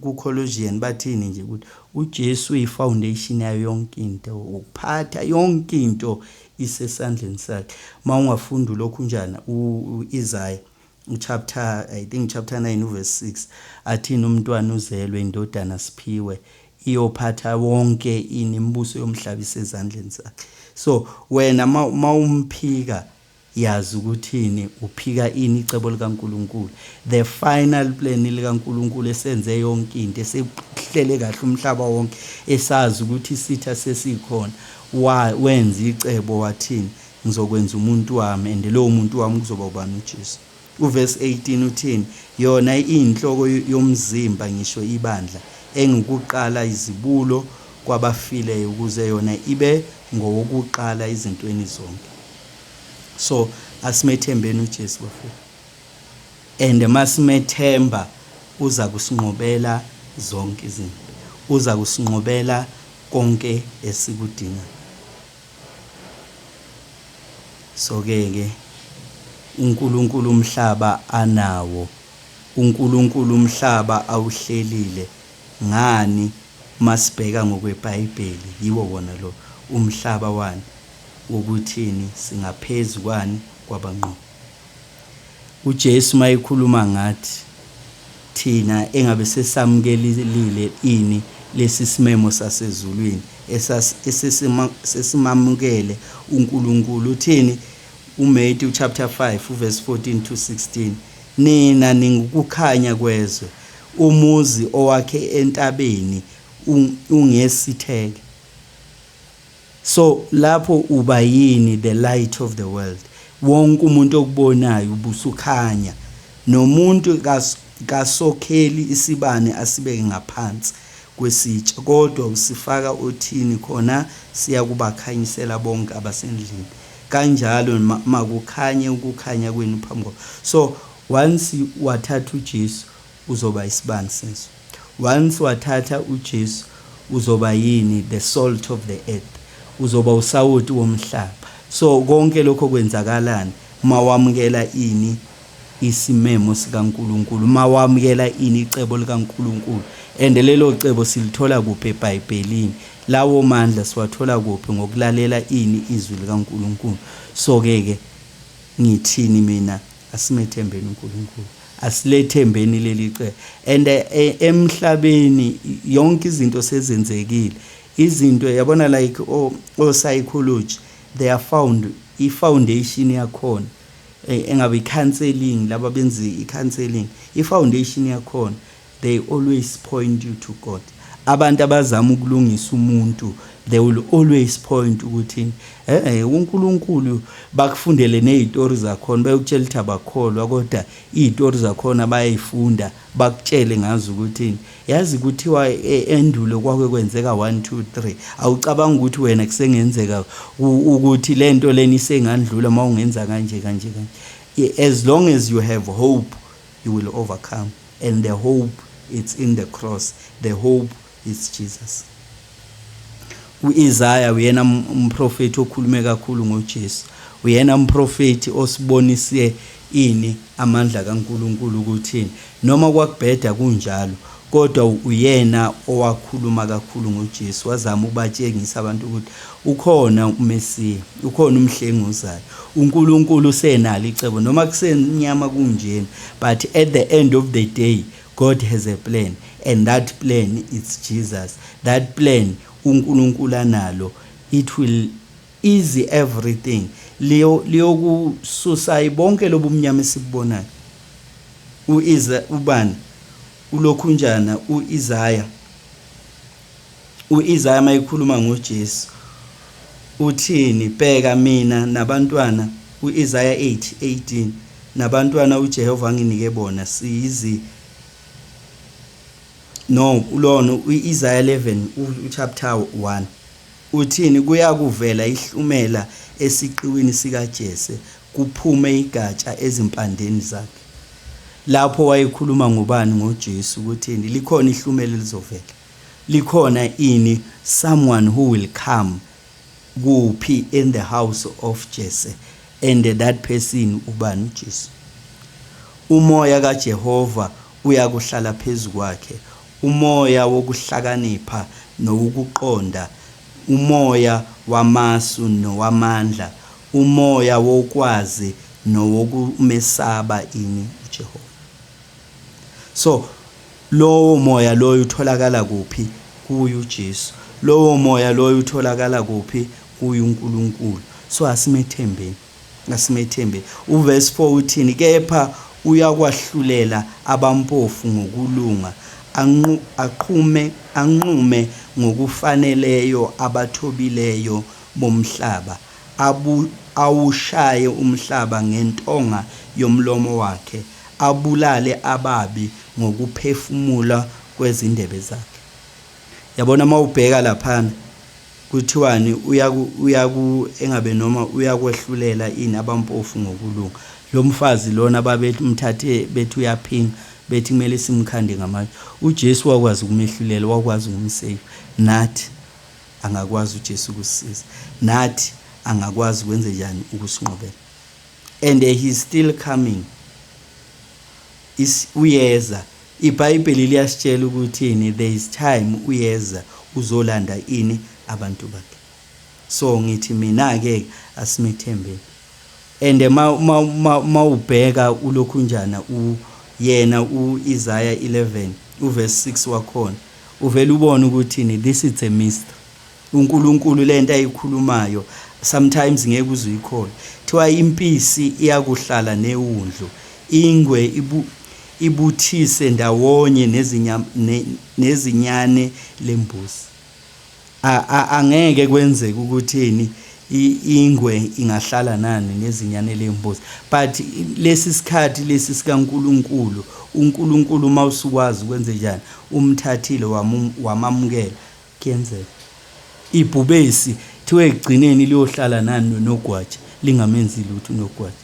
ku-Colossians bathini nje ukuthi uJesu uyi-foundation yayo yonke into, ukuphatha yonke into Isesandleni sakhe. Mawungafunda lokhu njani uIsaiah chapter, I think chapter 9 uverse 6, athini? Umntwana uzelwe, indodana siphiwe, iyophatha wonke ini, imibuso yomhlaba isezandleni zakhe. So wena mawumphika, yazi ukuthini, uphika ini? Icebo likaNkuluNkulu, the final plan likaNkuluNkulu esenze yonke into, esehlele kahle umhlaba wonke, esazi ukuthi isitha sesikhona, wenza icebo, wathini? Ngizokwenza umuntu wami, and lowo muntu wami kuzoba ubani? UJesu. Uverse 18 uthini? Yona iyinhloko yomzimba, ngisho ibandla, engukuqala, izibulo kwabafileyo, ukuze yona ibe ngowokuqala izintweni zonke. So asimethembeni uJesu, bafowethu, and masimethemba uza kusinqobela zonke izinto, uza kusinqobela konke esikudinga. So ke ke uNkulunkulu umhlaba anawo, uNkulunkulu umhlaba awuhlelile ngani, masibheka ngokweBhayibheli, yiwo wona lo umhlaba wani, wokuthini? Singaphezulu kwani? Kwabanqobi. uJesu mayikhuluma ngathi thina engabe sesamukelile ini, lesi simemo sasezulwini, esesimamukele uNkulunkulu, uthini? uMatthew chapter 5 uverse 14 to 16: nina ningukukhanya kwezwe, umuzi owakhe entabeni ungesitheke. So lapho uba yini? The light of the world. Wonke umuntu okubonayo ubusukhanya. Nomuntu kasokheli isibane asibeke ngaphansi kwesitsha, kodwa usifaka othini, khona siyakubakhanyisela bonke abasendlini. Kanjalo makukhanye ukukhanya kwenu phambi kwabo. So once wathatha uJesu, uzoba isibani sezwe. Once wathatha uJesu, uzoba yini? The salt of the earth, uzoba usawoti womhlaba. So konke lokho kwenzakalani? Mawamukela ini? Isimemo sikaNkuluNkulu. Mawamukela ini? Icebo likaNkuluNkulu. And lelo cebo silithola kuphi? EBhayibhelini. Lawo mandla siwathola kuphi? Ngokulalela ini? Izwi likaNkuluNkulu. So ke ke ngithini mina? Asimethembeni uNkulunkulu, asilethembeni leli cebo. And emhlabeni yonke izinto sezenzekile, izinto yabona, like o psychology, they are found, i-foundation yakhona, engabe i-counseling, laba benza i-counseling, i-foundation yakhona, they always point you to God. Abantu abazama ukulungisa umuntu, they will always point ukuthi uNkulunkulu. Bakufundele nezitori zakhona, bayokutshela ukuthi abakholwa, kodwa izitori zakhona bayayifunda, bakutshele ngazo ukuthi yazi kuthiwa endulo kwake kwenzeka 1 2 3. Awucabanga ukuthi wena kusengenzeka ukuthi lento leni isengandlula mawungenza kanje kanje kanje? As long as you have hope, you will overcome, and the hope, it's in the cross. The hope is Jesus. uIsaiah uyena umprofeti okhulume kakhulu ngoJesu, uyena umprofeti osibonise ini? Amandla kaNkuluNkulu, ukuthini? Noma kwakubheda kunjalo, kodwa uyena owakhuluma kakhulu ngoJesu, wazama ukubatshengisa abantu ukuthi ukhona uMesiya, ukhona umhlengi ozayo. uNkulunkulu usenalo icebo noma kusenyama kunjena, but at the end of the day God has a plan, and that plan is Jesus. That plan uNkulunkulu analo, it will easy everything, liyo liyokususa bonke lobumnyama esibubonayo. Uiza ubani ulokhunjana? uIsaiah. uIsaiah mayikhuluma ngoJesu uthini? Bheka, mina nabantwana, uIsaiah 8:18, nabantwana uJehova anginike bona siyizi. No, ulona uIsaiah 11 uchapter 1 uthini? Kuyakuvela ihlumela esiqiwini sikaJese, kuphume igatsha ezimpandeni zakhe. Lapho wayekhuluma ngobani? NgoJesu, ukuthini? Likhona ihlumela elizovela, likhona ini? Someone who will come kuphi? In the house of Jesse. And that person ubani? UJesu. Umoya kaJehova uyakuhlala phezu kwakhe, umoya wokuhlakanipha nowokuqonda. Umoya wamasu nowamandla, umoya wokwazi nowokumesaba ini uJehova. So lowo moya loyo utholakala kuphi? Kuye uJesu. Lowo moya loyo utholakala kuphi? Kuye uNkulunkulu. So asimethembeni, asimethembeni. Uverse 4 uthini? Kepha uyakwahlulela abampofu ngokulunga, aqhume anqume ngokufaneleyo abathobileyo bomhlaba, awushaye umhlaba ngentonga yomlomo wakhe, abulale ababi ngokuphefumula kwezindebe zakhe. Yabona, uma ubheka laphana kuthiwani? Uyaku engabe noma uyakwehlulela ini abampofu ngokulunga. Lo mfazi lona babemthathe bethi uyaphinga, bethi kumele simkhande ngamatshe, uJesu wakwazi ukumehlulela, wakwazi ukumsave. Nathi angakwazi uJesu ukusisiza, nathi angakwazi ukwenze njani? Ukusinqobela. And he is still coming, is uyeza. IBhayibheli liyasitshela ukuthini? There is time uyeza, uzolanda ini? Abantu bakhe. So ngithi mina ke asimethembeni. And ma ubheka ulokhu njana u yena uIsaiah 11 uverse 6 wakhona, uvela ubone ukuthi this is a mystery. UNkulunkulu lento ayikhulumayo sometimes ngeke uze uyikholwe. Thiwa impisi iyakuhlala newundlu, ingwe ibuthise ndawonye nezinyane lembuzi. Angeke kwenzeke ukuthini ingwe ingahlala nani nezinyane lembuzi, but lesi sikhathi lesi sikaNkuluNkulu, uNkulunkulu uma usukwazi ukwenze njani, umthathile, wamamukela, kuyenzeka. Ibhubesi thiwe ekugcineni liyohlala nani? Nogwaja, lingamenzi lutho unogwaja,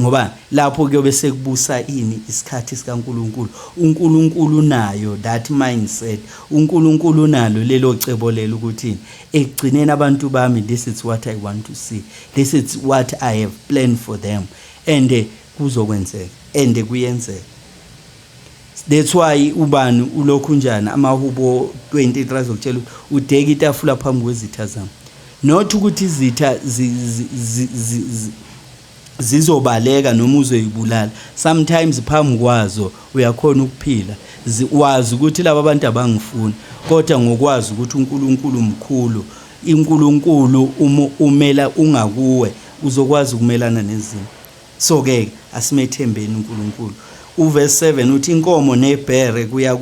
ngoba lapho kuyobe sekubusa ini? Isikhathi sikaNkuluNkulu. UNkulunkulu unayo that mindset, uNkulunkulu unalo lelo cebo lelo ukuthi ekugcineni abantu bami, this is what I want to see, this is what I have planned for them, and kuzokwenzeka and kuyenzeka. That's why ubani ulokhu njani, amahubo 23 azokutshela ukuthi udeka itafula phambi kwezitha zami, not ukuthi izitha zizobaleka noma uzoyibulala. Sometimes phambi kwazo uyakhona ukuphila, wazi ukuthi laba bantu abangifuni, kodwa ngokwazi ukuthi uNkulunkulu mkhulu, iNkulunkulu umela ungakuwe, uzokwazi ukumelana nezimo. So ke asimethembeni uNkulunkulu. Uverse 7 uthi inkomo nebhere kuya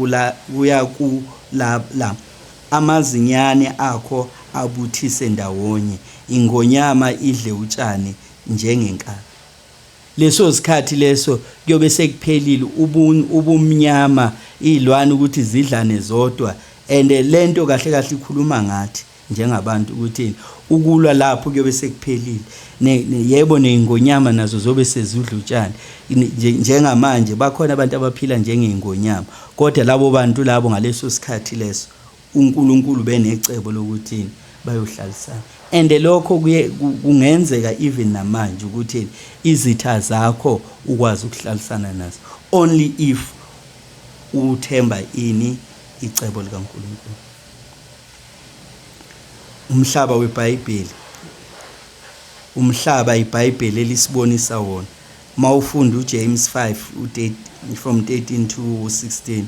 kuya kulala, amazinyane akho abuthise ndawonye, ingonyama idle utshani njengenkabi. Leso sikhathi leso kuyobe sekuphelile ubumnyama, izilwane ukuthi zidlane zodwa. And lento kahle kahle ikhuluma ngathi njengabantu ukuthi ukulwa lapho kuyobe sekuphelile. Yebo, ney'ngonyama nazo zobe sezidla utshani. Njengamanje bakhona abantu abaphila njengey'ngonyama, kodwa labo bantu labo ngaleso sikhathi leso uNkulunkulu benecebo lokuthini? Bayohlalisana. And lokho kuye kungenzeka even namanje ukuthi izitha zakho ukwazi ukuhlalisana nazo, only if uthemba ini? Icebo likaNkulunkulu. Umhlaba weBhayibheli, umhlaba iBhayibheli elisibonisa wona, mawufunda uJames 5 from 13 to 16,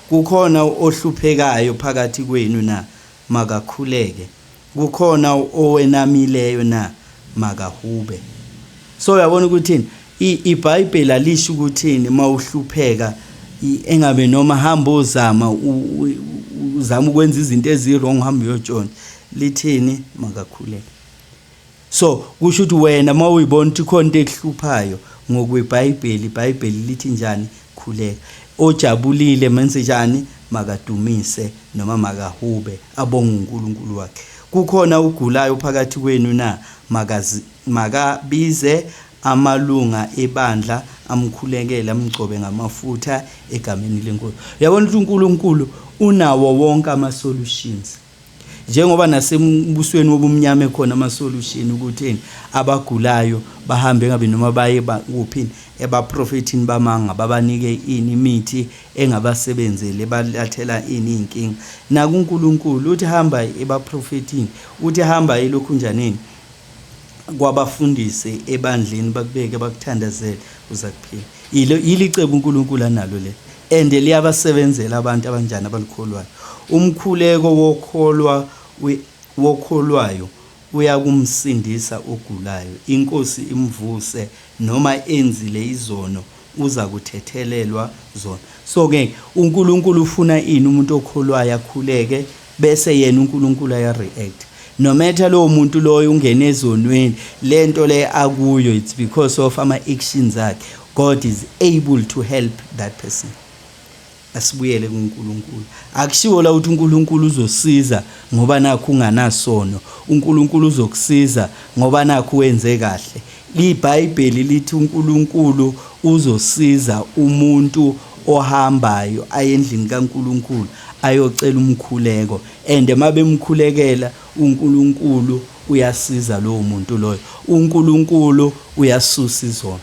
kukhona ohluphekayo phakathi kwenu na? Makakhuleke. Kukhona owenamileyo na? Makahube. So uyabona ukuthini? IBhayibheli alisho ukuthini mawuhlupheka engabe noma hamba ozama uzama ukwenza izinto ezi-wrong, hamba uyotshontsha. Lithini? Makakhuleke. So kusho ukuthi wena uma uyibona ukuthi khona into ekuhluphayo ngokweBhayibheli, iBhayibheli lithi njani? Khuleka. Ojabulile menze njani? Makadumise noma makahube, abonge uNkulunkulu wakhe. Kukhona ugulayo phakathi kwenu na? Makabize amalunga ebandla, amkhulekele, amgcobe ngamafutha egameni leNkosi. Uyabona ukuthi uNkulunkulu unawo wonke ama-solutions. Njengoba nasembusweni wobumnyama ekhona ama solution ukuthi abagulayo bahambe ngabe noma baye kuphi ebaprofethini bamanga, babanike ini imithi engabasebenzeli, ebalathela ini inkinga. NakuNkulunkulu uthi hamba ebaprofethini, uthi hamba elokhunjaneni kwabafundisi ebandleni, bakubeke bakuthandazele, uza kuphila. Yilo yilicebo uNkulunkulu analo le, and liyabasebenzela abantu abanjani abalikholwayo. Umkhuleko wokholwa wokholwayo uyakumsindisa ogulayo, iNkosi imvuse, noma enzile izono uza kuthethelelwa zona. So ke uNkulunkulu ufuna ini? Umuntu okholwayo akhuleke, bese yena uNkulunkulu aya react. No matter lowo muntu loyo ungene ezonweni, lento le akuyo, it's because of ama actions akhe. God is able to help that person. Asibuyele kuNkulunkulu. Akushiwo la ukuthi uNkulunkulu uzosiza ngoba nakho unganasono, uNkulunkulu uzokusiza ngoba nakho wenze kahle. IBhayibheli lithi uNkulunkulu uzosiza umuntu ohambayo aye endlini kaNkulunkulu ayocela umkhuleko, and mabemkhulekela uNkulunkulu uyasiza lowo muntu loyo. uNkulunkulu uyasusa izono.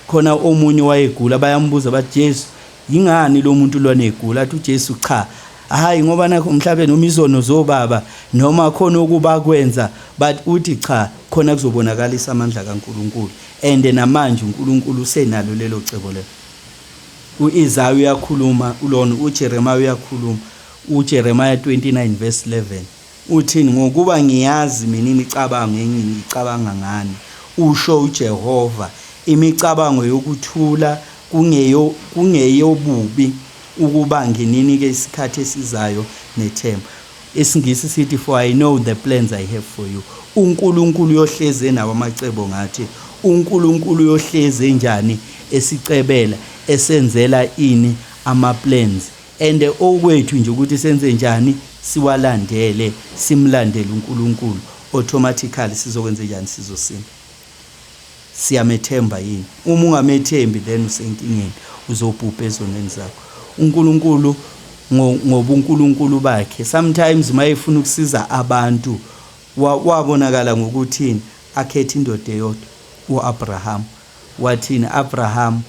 Khona omunye wayegula, bayambuza bathi, Jesu, yingani lo muntu lwana egula? Athi uJesu, cha, hayi, ngoba nakho mhlawumbe noma izono zobaba noma khona okuba kwenza, but uthi cha, khona kuzobonakalisa amandla kaNkulunkulu. And namanje uNkulunkulu usenalo lelo cebo lelo. UIsaiah uyakhuluma ulona, uJeremiah uyakhuluma. UJeremiah 29 verse 11 uthini? Ngokuba ngiyazi mina imicabango engiyicabanga ngani, usho uJehova, imicabango yokuthula kungeyobubi, ukuba ngininike isikhathi esizayo nethemba. IsiNgisi sithi, for I know the plans I have for you. UNkulunkulu uyohlezi enawo amacebo ngathi. UNkulunkulu uyohlezi enjani esicebela, esenzela ini ama plans, and okwethu nje ukuthi senze njani, siwalandele, simlandele uNkulunkulu, automatically sizokwenza njani? Sizosinda. Siyamethemba yini? Uma ungamethembi, then usenkingeni, uzobhubha ezonweni zakho. UNkulunkulu ngobuNkulunkulu bakhe, sometimes mayefuna ukusiza abantu, wabonakala ngokuthini? Akhethe indoda eyodwa, uAbraham. Wathini Abraham?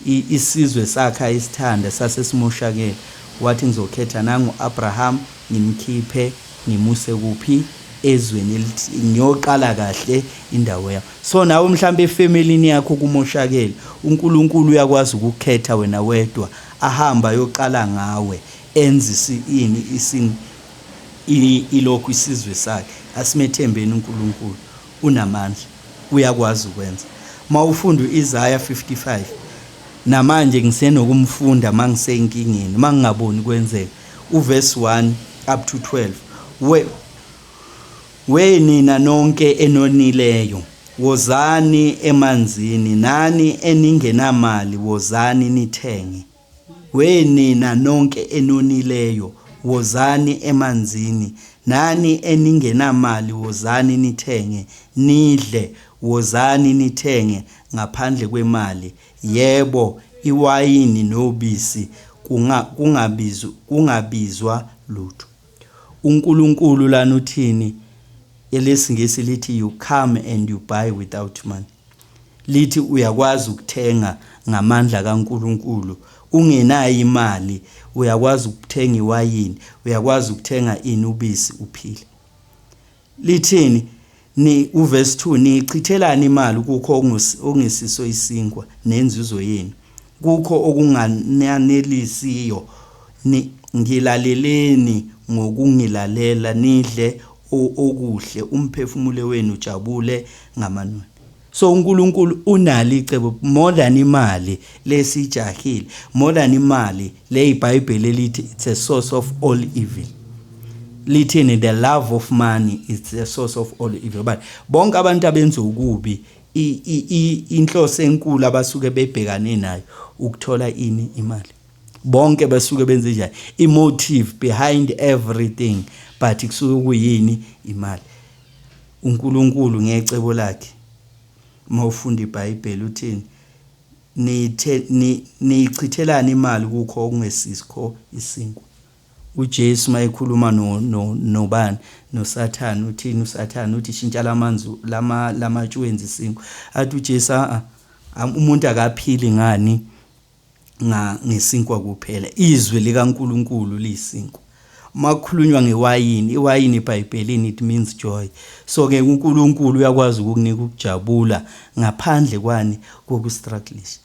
Isizwe sakhe ayisithanda sasesimoshakele. Wathi, ngizokhetha nangu Abraham, ngimkhiphe, ngimuse kuphi? Ezweni elithi ngiyoqala kahle indawo yami. So nawe mhlawumbe efamilini yakho kumoshakele, uNkulunkulu uyakwazi ukukhetha wena wedwa, ahamba ayoqala ngawe, enze ini isin ilokhu isizwe sakhe. Asimethembeni uNkulunkulu, unamandla, uyakwazi ukwenza. Mawufunda uIsaiah 55, namanje ngisenokumfunda mangisenkingeni, mangingaboni kwenzeka, uverse 1 up to 12. We nina nonke enonileyo, wozani emanzini, nani eningenamali, wozani nithenge. We nina nonke enonileyo, wozani emanzini, nani eningenamali, wozani nithenge, nidle, wozani nithenge ngaphandle kwemali, yebo, iwayini nobisi kungabizwa lutho. UNkulunkulu lana uthini? ElesiNgisi lithi, you come and you buy without money. Lithi uyakwazi ukuthenga ngamandla kaNkulunkulu ungenayo imali. Uyakwazi ukuthenga iwayini, uyakwazi ukuthenga ini, ubisi, uphile. Lithini ni uverse 2? Nichithelani imali kukho okungesiso isinkwa, nenzuzo yenu kukho okungananelisiyo? Ngilaleleni ngokungilalela, nidle okuhle, umphefumulo wenu ujabule ngamanoni. So uNkulunkulu unalo icebo more than imali lesijahile, more than imali le iBhayibheli elithi it's a source of all evil. Lithini? The love of money is the source of all evil. But bonke abantu abenza okubi, inhloso enkulu abasuke bebhekane nayo ukuthola ini? Imali. Bonke basuke benze njani? I-motive behind everything, but kusuke kuyini? Imali. UNkulunkulu ngecebo lakhe, mawufunda iBhayibheli, uthini? Nithe niyichithelana imali kukho okungesisikho isinkwa. uJesu mayekhuluma no nobani noSathane, uthini uSathane? Uthi shintsha lamanzi lamatshe wenze isinkwa. Athi uJesu a umuntu akaphili ngani ngesinkwa kuphela, izwi likaNkuluNkulu liyisinkwa. Makukhulunywa ngewayini, iwayini eBhayibhelini it means joy. So ke uNkulunkulu uyakwazi ukukunika ukujabula ngaphandle kwani kokustrugglisha.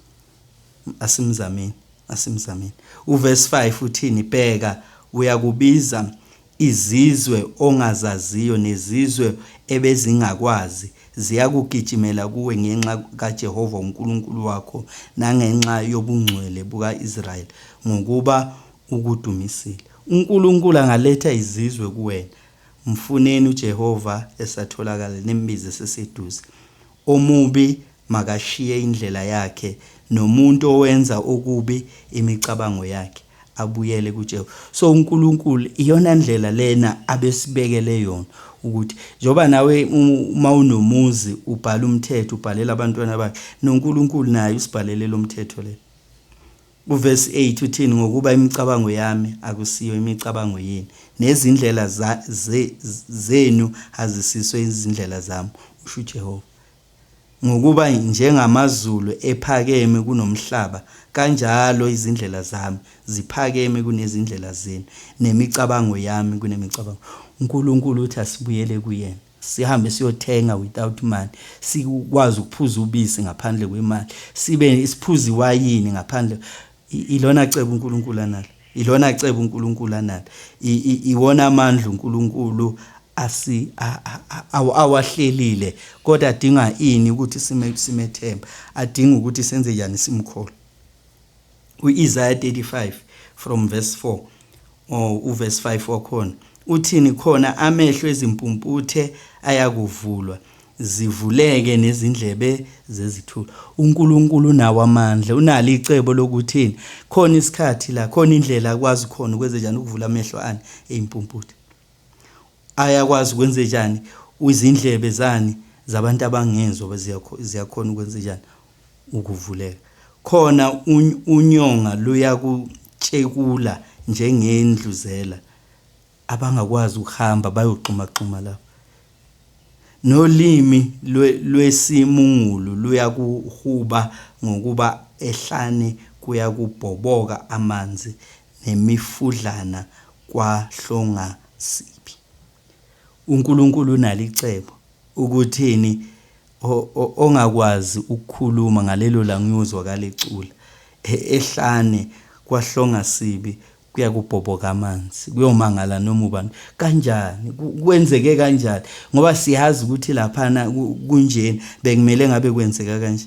Asimzameni, asimzameni. Uverse 5 uthini? Bheka uyakubiza izizwe ongazaziyo nezizwe ebezingakwazi, ziyakugijimela kuwe ngenxa kaJehova uNkulunkulu wakho nangenxa yobungcwele bukaIsrayeli, ngokuba ukudumisile. uNkulunkulu angaletha izizwe kuwena. Mfuneni uJehova esatholakala, nimbize seseduze. Omubi makashiye indlela yakhe, nomuntu owenza okubi imicabango yakhe, abuyele kuJehova. So uNkulunkulu iyona ndlela lena abesibekele yona, ukuthi njengoba nawe uma unomuzi ubhala umthetho, ubhalela abantwana bakhe, noNkulunkulu naye usibhalele lo mthetho le. Uverse 8 uthini? Ngokuba imicabango yami akusiyo imicabango yenu, nezindlela zenu azisiso izindlela zami, usho uJehova. Ngokuba njengamazulu ephakeme kunomhlaba, kanjalo izindlela zami ziphakeme kunezindlela zenu, nemicabango yami kunemicabango. uNkulunkulu uthi asibuyele kuyena, sihambe siyothenga without money, sikwazi ukuphuza ubisi ngaphandle kwemali, sibe isiphuza iwayini ngaphandle. Ilona cebo uNkulunkulu analo, ilona cebo uNkulunkulu analo, iwona amandla uNkulunkulu asi awahlelile. Kodwa adinga ini? Ukuthi simethemba, adinga ukuthi senze njani? Simkholwe. uIsaiah 35 from verse 4 or uverse 5 wakhona uthini? Khona amehlo ezimpumputhe ayakuvulwa, zivuleke nezindlebe zezithulu. uNkulunkulu unawo amandla, unalo icebo lokuthini. Khona isikhathi la, khona indlela akwazi khona ukwenze njani? Ukuvula amehlo ani eyimpumputhe, ayakwazi ukwenze njani? Izindlebe zani zabantu abangezwa ziyakhona ukwenze njani? Ukuvuleka. Khona unyonga luyakutshekula njengendluzela, abangakwazi ukuhamba bayoxhumaxhuma lapho, nolimi lwesimungulu luyakuhuba, ngokuba ehlane kuyakubhoboka amanzi, nemifudlana kwahlongasibi. uNkulunkulu unalo icebo ukuthini? Ongakwazi ukukhuluma ngalelo langa uyozwakala ecula. Ehlane kwahlongasibi kuyakubhoboka amanzi, kuyomangala noma ubani, kanjani kwenzeke kanjani, ngoba siyazi ukuthi laphana kunjena, bekumele ngabe kwenzeka kanje.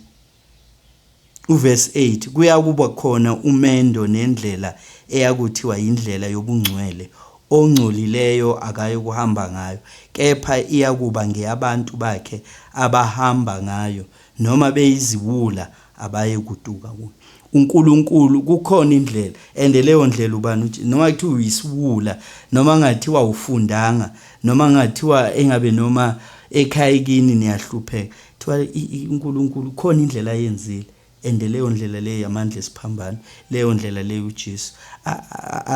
Uverse 8, kuyakuba khona umendo nendlela eyakuthiwa indlela yobungcwele, ongcolileyo akayokuhamba ngayo, kepha iyakuba ngeyabantu bakhe abahamba ngayo, noma beyiziwula abaye kuduka kuyo. uNkulunkulu kukhona indlela, and leyo ndlela ubani? Noma kuthiwa uyisiwula, noma ngathiwa ufundanga, noma ngathiwa engabe noma ekhaya kini niyahlupheka, kuthiwa uNkulunkulu khona indlela ayenzile, and leyo ndlela leyo yamandla esiphambano, leyo ndlela leyo uJesu.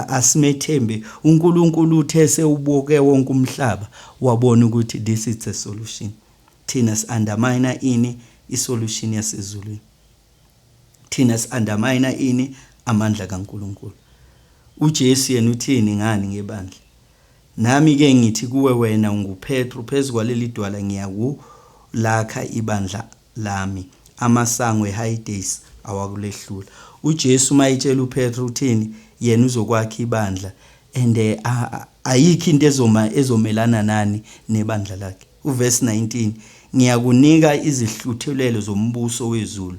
Asimethembe uNkulunkulu. Uthe sewubuke wonke umhlaba, wabona ukuthi this is the solution. Thina si-undermine ini? Isolution yasezulwini. Thina si-undermine ini? Amandla kaNkulunkulu. uJesu yena uthini ngani? Ngebandla. Nami ke ngithi kuwe, wena unguPetru, phezu kwaleli dwala ngiyakulakha ibandla lami, amasango eHades awakulehlula. uJesu mayetshela uPetru uthini? Yena uzokwakha ibandla, and ayikho into ezoma ezomelana nani nebandla lakhe. Uverse 19, ngiyakunika izihluthulelo zombuso wezulu,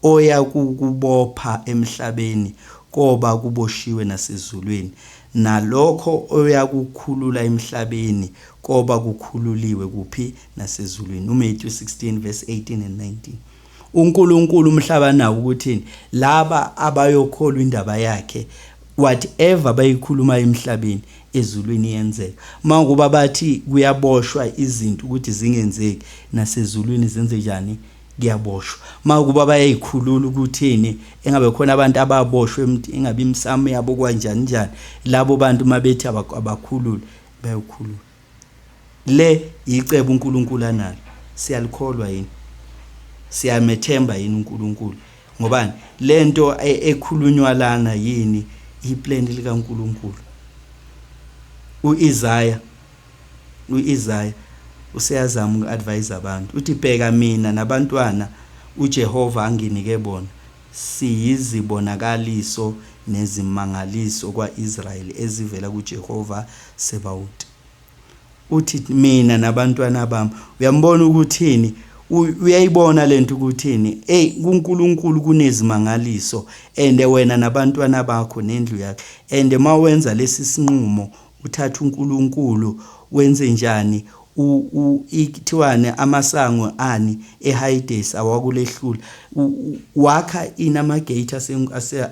oya kukubopha emhlabeni koba kuboshiwe nasezulwini, nalokho oyakukhulula emhlabeni koba kukhululiwe kuphi? Nasezulwini. uMatthew 16 verse 18 and 19. uNkulunkulu umhlaba nawo ukuthini? Laba abayokholwa indaba yakhe, whatever bayikhuluma emhlabeni, ezulwini iyenzeka. Mangoba bathi kuyaboshwa izinto ukuthi zingenzeki, nasezulwini zenze njani? Kuyaboshwa makuba bayayikhulula ukuthini engabe khona abantu ababoshwe engabe imsamo yabo kanjani njani, labo bantu mabethi abakhulule bayokhulula. Le icebo uNkulunkulu analo, siyalikholwa yini? Siyamethemba yini uNkulunkulu? Ngobani lento ekhulunywa lana yini iplan likaNkulunkulu? uIsaya useyazama uku-advise abantu, uthi bheka mina nabantwana uJehova anginike bona siyizibonakaliso nezimangaliso kwaIsrayeli ezivela kuJehova Sebawoti. Uthi mina nabantwana bami, uyambona ukuthini, uyayibona lento ukuthini, hey kuNkulunkulu kunezimangaliso and wena nabantwana bakho nendlu yakhe, and mawenza lesi sinqumo uthatha uNkulunkulu wenze njani, ithiwane amasango ani eHades awakulehlula, wakha inamagate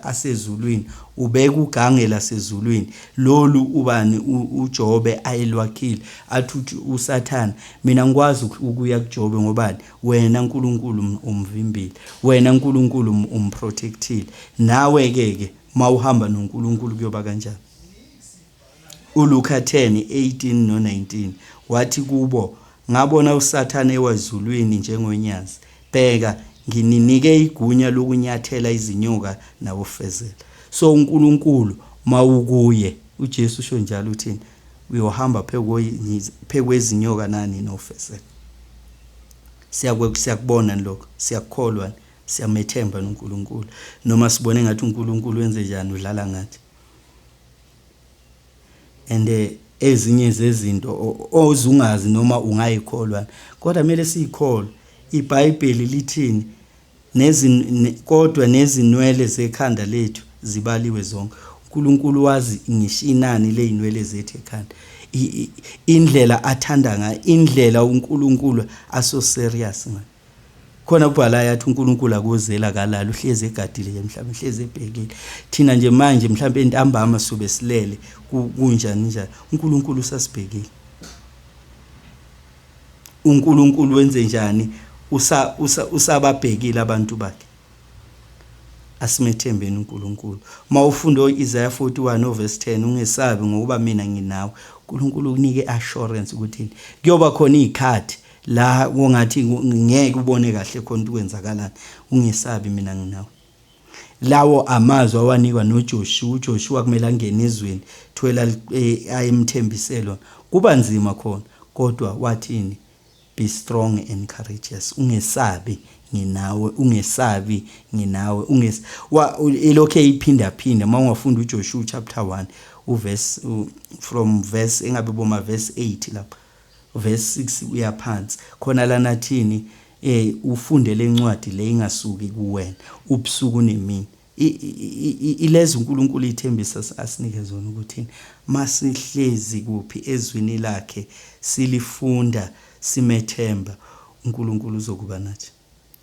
asezulwini, ubeka ugange lasezulwini lolu ubani uJobe ayelwakhile, athi uSathana mina ngikwazi ukuya kuJobe ngobani, wena uNkulunkulu umvimbile, wena uNkulunkulu umprotectile, nawe ke ke mawuhamba noNkulunkulu kuyoba kanjani. ULuka 10:18 no-19 wathi kubo, ngabona uSathane ewazulwini njengonyazi, bheka ngininike igunya lokunyathela izinyoka nawofezela. So uNkulunkulu mawukuye, uJesu usho njalo uthini, uyohamba phekwezinyoka nani nofezela. Siyakubona lokho, siyakukholwa, siyamethemba noNkulunkulu, noma sibone ngathi uNkulunkulu wenze njani, udlala ngathi. And ezinye zezinto ozungazi noma ungayikholwa, kodwa kumele siyikholwe. IBhayibheli lithini? Kodwa nezinwele zekhanda lethu zibaliwe zonke. uNkulunkulu wazi ngisho inani lezinwele zethu ekhanda, indlela athanda ngayo, indlela uNkulunkulu aso serious ngayo. Khona kubhala yathi uNkulunkulu akozela kalala, uhlezi egadile emhlabeni, uhlezi ebhekile. Thina nje manje mhlawumbe entambama sobe silele kunjani njani, uNkulunkulu usasibhekile. uNkulunkulu wenze njani, usababhekile abantu bakhe. Asimethembeni uNkulunkulu. Mawufunda uIsaiah 41 verse 10, ungesabi ngokuba mina nginawe. uNkulunkulu ukunike assurance ukuthi kuyoba khona izikhathi la kungathi ngeke ubone kahle khona ukwenzakalani, ungesabi mina nginawe. Lawo amazwi awanikwa noJoshua, uJoshua kumele angene ezweni thwela ayemthembiselo, kuba nzima khona, kodwa wathini? Be strong and courageous, ungesabi nginawe, ungesabi nginawe, ilokhu eyiphinda phinda. Mawungafunda uJoshua chapter 1 uverse from verse engabe boma verse 8 lapha verse 6 uyaphansi khona lana thini, ufunde lencwadi le ingasuki kuwena ubusuku nemini. Ilezi uNkulunkulu ithembisa asinike zona ukuthi masihlezi kuphi ezwini lakhe, silifunda simethemba, uNkulunkulu uzokuba nathi,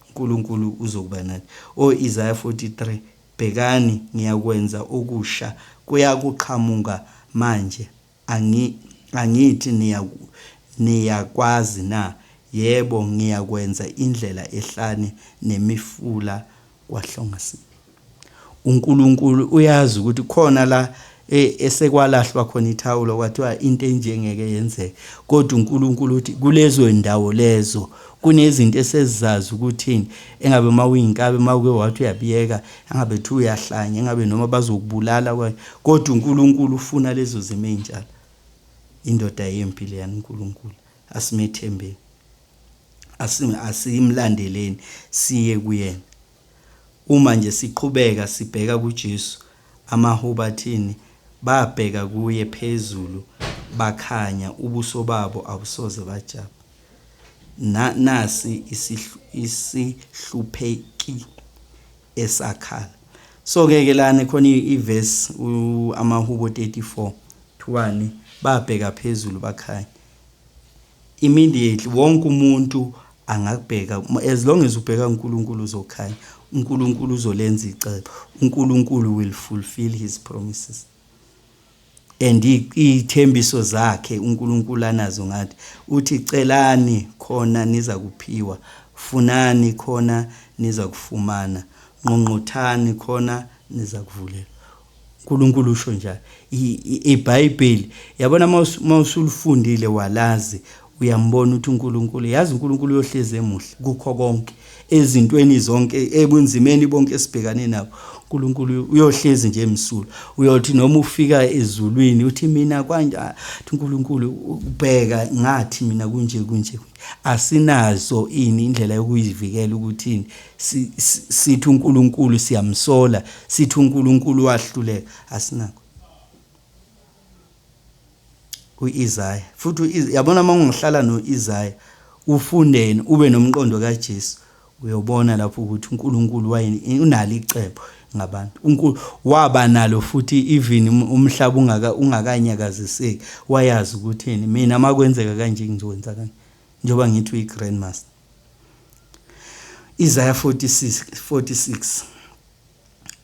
uNkulunkulu uzokuba nathi. OIsaiah 43, bhekani ngiyakwenza okusha kuyakuqhamuka manje, angithi niyakwazi na? Yebo, ngiyakwenza indlela ehlane nemifula kwahlongasibi. uNkulunkulu uyazi ukuthi khona la esekwalahlwa khona ithawula kwathiwa into enjengeke yenzeke, kodwa uNkulunkulu uthi kulezo ndawo lezo kunezinto esezizazi ukuthini, engabe mawuyinkabi mawuke wathi uyabiyeka, engabe thi uyahlanya, engabe noma bazokubulala, kodwa uNkulunkulu ufuna lezo zimo ezinjalo. Indoda yempi leyana uNkulunkulu, asimethembeni, asimlandeleni, siye kuyena. Uma nje siqhubeka sibheka kuJesu, amahubo athini, babheka kuye phezulu bakhanya, ubuso babo abusoze bajabha. Nasi isihlupheki esakhala. So ke ke lana khona iverse amahubo 34 thiwani, babheka phezulu bakhanya. Immediately wonke umuntu angakubheka, as long as ubheka uNkulunkulu uzokhanya, uNkulunkulu uzolenza icebo, uNkulunkulu will fulfill his promises and ithembiso zakhe uNkulunkulu anazo ngathi. Uthi celani khona niza kuphiwa, Funani khona niza kufumana, ngqongqothani khona niza kuvulelwa. uNkulunkulu usho njalo. IBhayibheli yabona mawusulifundile walazi uyambona ukuthi uNkulunkulu yazi uNkulunkulu uyohlezi emuhle kukho konke ezintweni zonke ebunzimeni bonke esibhekane nabo uNkulunkulu uyohlezi nje emsulwa uyothi noma ufika ezulwini uthi mina kwanje uNkulunkulu ubheka ngathi mina kunje kunje asinazo ini indlela yokuyivikela ukuthini sithi uNkulunkulu siyamsola sithi uNkulunkulu wahluleka asinakho uIsaya futhi yabona uma ungahlala noIsaya ufundeni ube nomqondo kaJesu uyobona lapho ukuthi uNkulunkulu wayini unalo icebo ngabantu uNkulunkulu waba nalo futhi even umhlaba ungaka ungakanyakaziseki wayazi ukuthi mina makwenzeka kanje ngizokwenza kanje njengoba ngithi uyi-grandmaster Isaiah 46 46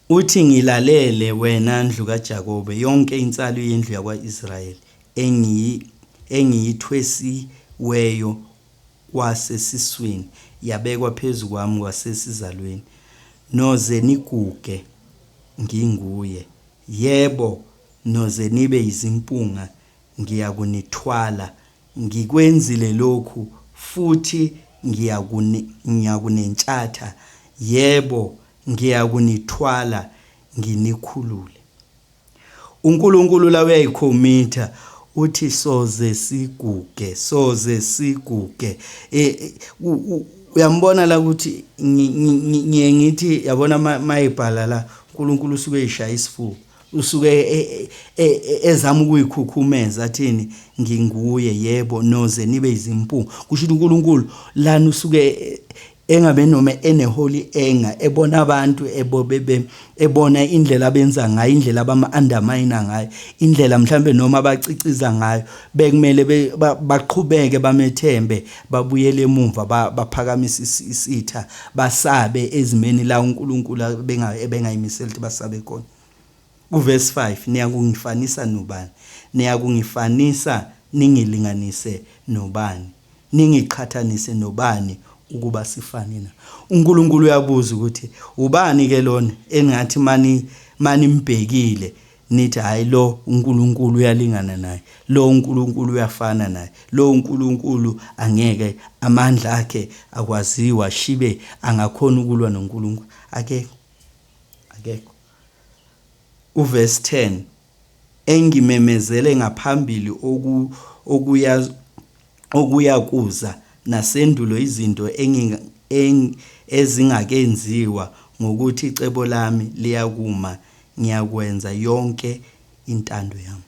uthi ngilalele wena ndlu kaJakobe yonke insalo yendlu yakwaIsrayeli engiyi engiyithwesiweyo kwasesiswini yabekwa phezu kwami kwasesizalweni noze niguge nginguye yebo noze nibe izimpunga ngiyakunithwala Ngikwenzile lokhu, futhi ngiyakunentshatha, yebo, ngiyakunithwala nginikhulule. UNkulunkulu la uyayikhomitha uthi soze siguge, soze siguge. E, uyambona la ukuthi ngiye ngithi yabona mayibhala la uNkulunkulu usuke eyishaya isifuba. Usuke e, e, e, ezama ukuyikhukhumeza athini nginguye yebo noze nibe izimpunga kusho ukuthi uNkulunkulu lana usuke engabe noma eneholy anger ebona abantu ebobebe ebona indlela abenza ngayo indlela abama undermine ngayo indlela mhlambe noma abaciciza ngayo bekumele baqhubeke bamethembe babuyele emumva baphakamisa isitha basabe ezimeni la uNkulunkulu ebengayimisela ukuthi basabe khona. Uvesi 5, Niyakungifanisa nobani? Niyakungifanisa ningilinganise nobani? Ningiqhathanise nobani ukuba sifane na? UNkulunkulu uyabuza ukuthi ubani ke lona engathi mani manimbhekile nithi hayi lo uNkulunkulu uyalingana naye lo uNkulunkulu uyafana naye lo uNkulunkulu angeke amandla akhe akwaziwa shibe angakhona ukulwa noNkulunkulu akekho akekho uverse 10 engimemezele ngaphambili oku okuya okuyakuza nasendulo izinto ezingakenziwa ngokuthi icebo lami liyakuma ngiyakwenza yonke intando yami.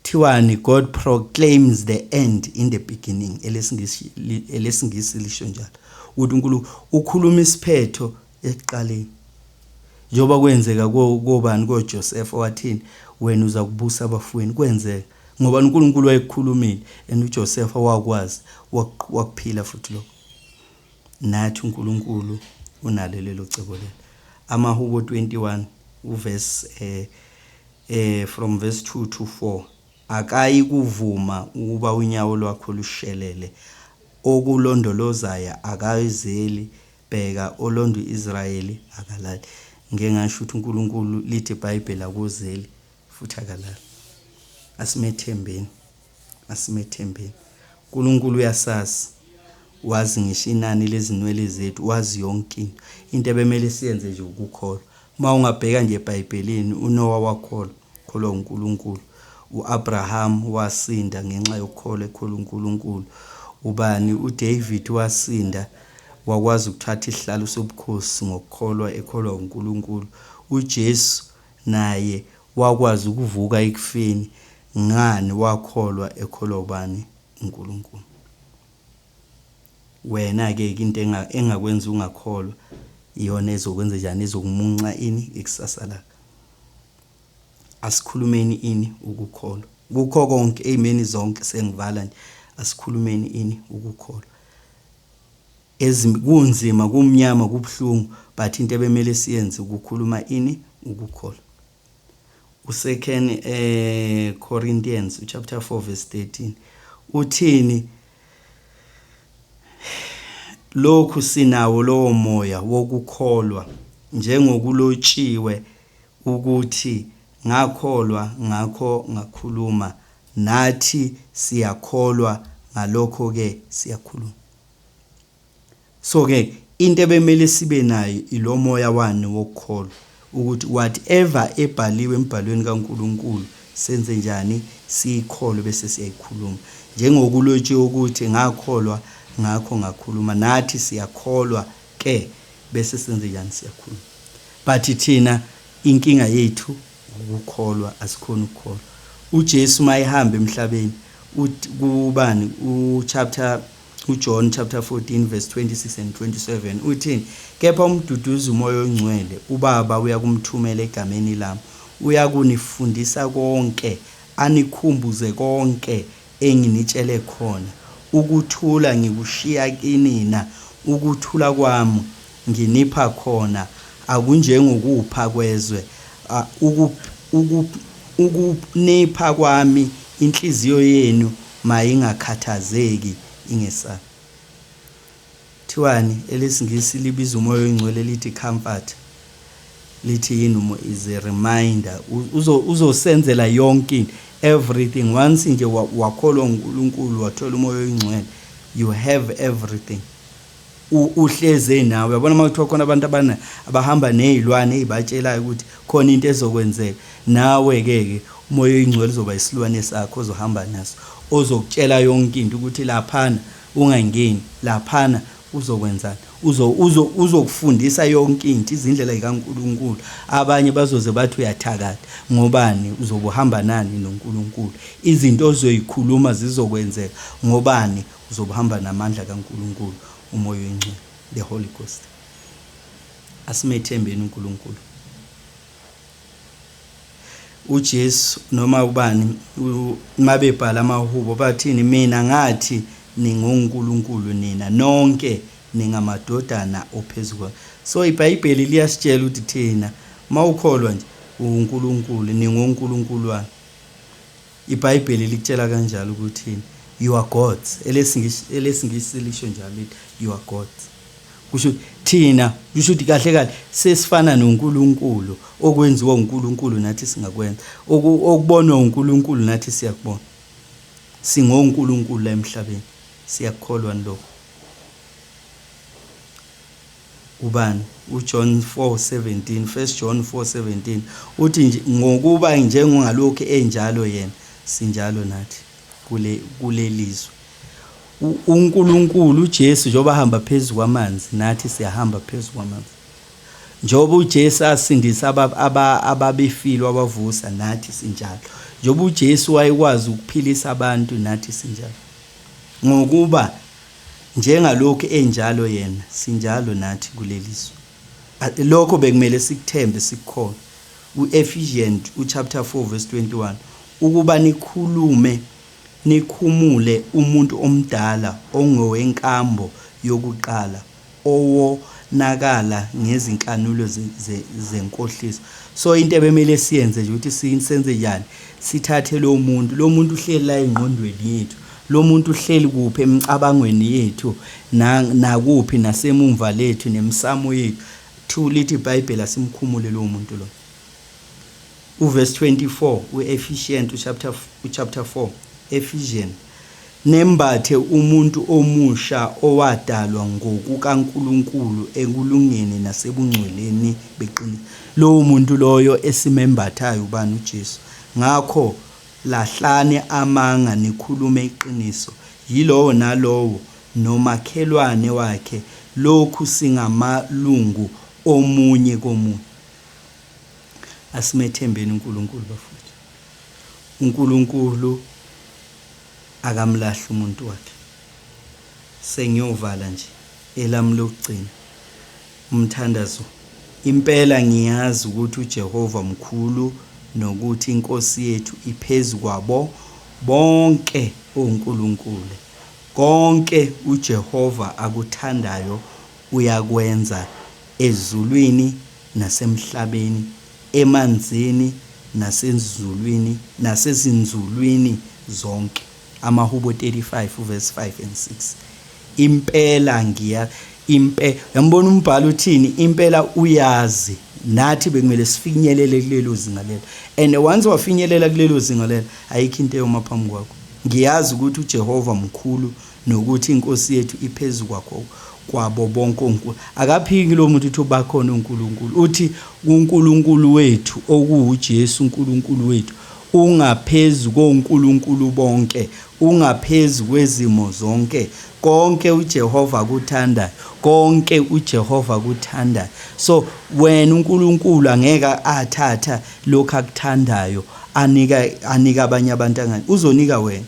Thiwani God proclaims the end in the beginning elesingisi elesingisi lisho njalo ukuthi uNkulunkulu ukhuluma isiphetho ekuqaleni njengoba kwenzeka kobani koJoseph wathini wena uza kubusa abafowenu kwenzeka ngoba uNkulunkulu wayekukhulumile and uJoseph wakwazi wakuphila futhi lokho nathi uNkulunkulu unalo lelo cebo lelo amahubo 21 uverse eh eh from verse 2 to 4 akayi kuvuma ukuba unyawo lwakho lushelele okulondolozayo akayizeli bheka olonda uIsrayeli akalali ngeke ngasho ukuthi uNkulunkulu lithi iBhayibheli akozeli futhi akalali asimethembeni asimethembeni uNkulunkulu uyasazi wazi ngisho inani lezinwele zethu wazi yonke into into ebemele siyenze nje ukukholwa uma ungabheka nje eBhayibhelini uNowa wakholwa kholwa uNkulunkulu uAbraham wasinda ngenxa yokukholwa ekholwa uNkulunkulu ubani uDavid wasinda wakwazi ukuthatha isihlalo sobukhosi ngokukholwa ekholwa uNkulunkulu uJesu naye wakwazi ukuvuka ekufeni ngani wakholwa ekholwa ubani uNkulunkulu wena ke into engakwenza ungakholwa iyona ezokwenza njani ezokumunca ini ikusasa lakho asikhulumeni ini ukukholwa kukho konke eyimeni zonke sengivala nje asikhulumeni ini ukukholwa kunzima kumnyama kubuhlungu but into ebemele siyenze ukukhuluma ini ukukholwa usecond Corinthians chapter 4 verse 13 uthini Lokhu sinawo lowo moya wokukholwa, njengokulotshiwe ukuthi, ngakholwa, ngakho ngakhuluma, nathi siyakholwa, ngalokho-ke siyakhuluma. So-ke into ebemele sibe nayo ilo moya wani wokukholwa, ukuthi whatever ebhaliwe embhalweni kaNkulunkulu senze njani, siyikholwe bese siyayikhuluma. Njengokulotshiwe ukuthi ngakholwa, ngakho ngakhuluma, nathi siyakholwa ke bese senze njani, siyakhuluma. But thina inkinga yethu ukukholwa, asikhoni ukukholwa. UJesu mayehamba emhlabeni kubani, uchapter uJohn chapter 14 verse 26 and 27 uthini? Kepha umduduzi uMoya oNgcwele uBaba uyakumthumela egameni lami, uyakunifundisa konke, anikhumbuze konke enginitshele khona. Ukuthula ngikushiya kinina, ukuthula kwami nginipha khona, akunjengokupha kwezwe. Ukunipha kwami inhliziyo yenu mayingakhathazeki, ingesabi. Thiwani elesingisi libiza uMoya oNgcwele lithi comfort, lithi yini, is a reminder. Uzosenzela yonke into, everything. Once nje wakholwa uNkulunkulu, wathola uMoya oNgcwele, you have everything. Uhleze nawe. Uyabona uma kuthiwa khona abantu abahamba nezilwane ezibatshelayo ukuthi khona into ezokwenzeka, nawe ke ke uMoya oNgcwele uzoba isilwane sakho ozohamba naso, ozokutshela yonke into ukuthi laphana ungangeni, laphana uzokwenzani, uzokufundisa yonke into, izindlela zikaNkulunkulu. Abanye bazoze bathi uyathakatha, ngobani? Uzobe uhamba nani noNkulunkulu. Izinto ozoyikhuluma zizokwenzeka, ngobani? Uzobe uhamba namandla kaNkulunkulu, uMoya oNgcwele, the Holy Ghost. Asimethembeni uNkulunkulu. uJesu noma ubani mabebhala amahubo bathini? Mina ngathi ningoNkulunkulu, nina nonke ningamadodana ophezulu. So iBhayibheli liyasitshela ukuthi thina mawukholwa nje uNkulunkulu, ningoNkulunkulu wami. iBhayibheli likutshela kanjalo ukuthi you are gods. Elesingisi lisho njalo lithi you are gods. Kusho thina, kusho ukuthi kahle kahle sesifana noNkulunkulu. Okwenziwa uNkulunkulu nathi singakwenza, okubonwa uNkulunkulu nathi siyakubona. SingoNkulunkulu la emhlabeni, siyakukholwa lokho. Ubani? uJohn 4:17, 1 John 4:17 uthi nje, ngokuba njengalokhu enjalo yena, sinjalo nathi kulelizwe. uNkulunkulu uJesu njengoba hamba phezu kwamanzi, nathi siyahamba phezu kwamanzi. Njengoba uJesu asindisa ababefile wabavusa, nathi sinjalo. Njengoba uJesu wayekwazi ukuphilisa abantu, nathi sinjalo. Ngokuba njengalokhu enjalo yena, sinjalo nathi kulelizwe. Lokho bekumele sikuthembe, sikukholwe. uEphesians uchapter 4 verse 21, ukuba nikhulume nikhumule umuntu omdala ongowenkambo yokuqala, owonakala ngezinkanulo zenkohliso. So into ebemele siyenze nje ukuthi senze njani, sithathe lo muntu, lo muntu uhleli la engqondweni yethu, lo muntu uhleli kuphi emicabangweni yethu, nakuphi nasemumva lethu nemsamo yethu. Lithi iBhayibheli asimkhumule lo muntu lo. Uverse 24 uEphesians uchapter 4 Ephesians, nembathe umuntu omusha owadalwa ngokukaNkulunkulu ekulungeni nasebungcweleni beqiniso. Lowo muntu loyo esimembathayo ubani? uJesu. Ngakho lahlani amanga, nikhulume iqiniso, yilowo nalowo nomakhelwane wakhe, lokhu singamalungu omunye komunye. Asimethembeni uNkulunkulu bafowethu. uNkulunkulu akamlahli umuntu wakhe. Sengiyovala nje elami lokugcina umthandazo. Impela ngiyazi ukuthi uJehova mkhulu, nokuthi inkosi yethu iphezu kwabo bonke onkulunkulu. Konke uJehova akuthandayo uyakwenza ezulwini nasemhlabeni, emanzini nasezulwini nasezinzulwini zonke. Amahubo 35 verse 5 and 6. Impela ngiya impe yambona umbhalo uthini impela uyazi nathi bekumele sifinyelele kulelo zinga lelo and once wafinyelela kulelo zinga lelo ayikho into eyoma phambi kwakho ngiyazi ukuthi uJehova mkhulu nokuthi inkosi yethu iphezu kwakho kwabo bonke onkulu akaphiki lo muntu uthi bakhona uNkulunkulu uthi uNkulunkulu wethu okuwuJesu uNkulunkulu wethu ungaphezu konkulunkulu bonke ungaphezu kwezimo zonke konke uJehova akuthandayo konke uJehova akuthandayo so wena uNkulunkulu angeke athatha lokho akuthandayo anika anika abanye abantu angani uzonika wena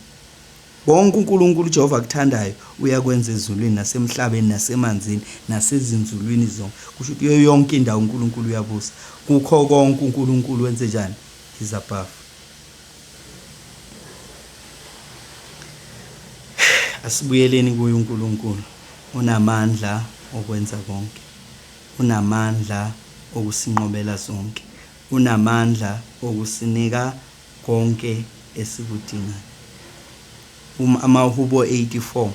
konke uNkulunkulu uJehova akuthandayo uyakwenza ezulwini nasemhlabeni nasemanzini nasezinzulwini zonke kusho ukuthi kuyo yonke indawo uNkulunkulu uyabusa kukho konke uNkulunkulu wenze njani he's above Asibuyeleni kuye uNkulunkulu unamandla okwenza konke. Unamandla okusinqobela zonke. Unamandla okusinika konke esikudingayo. Um, amaHubo 84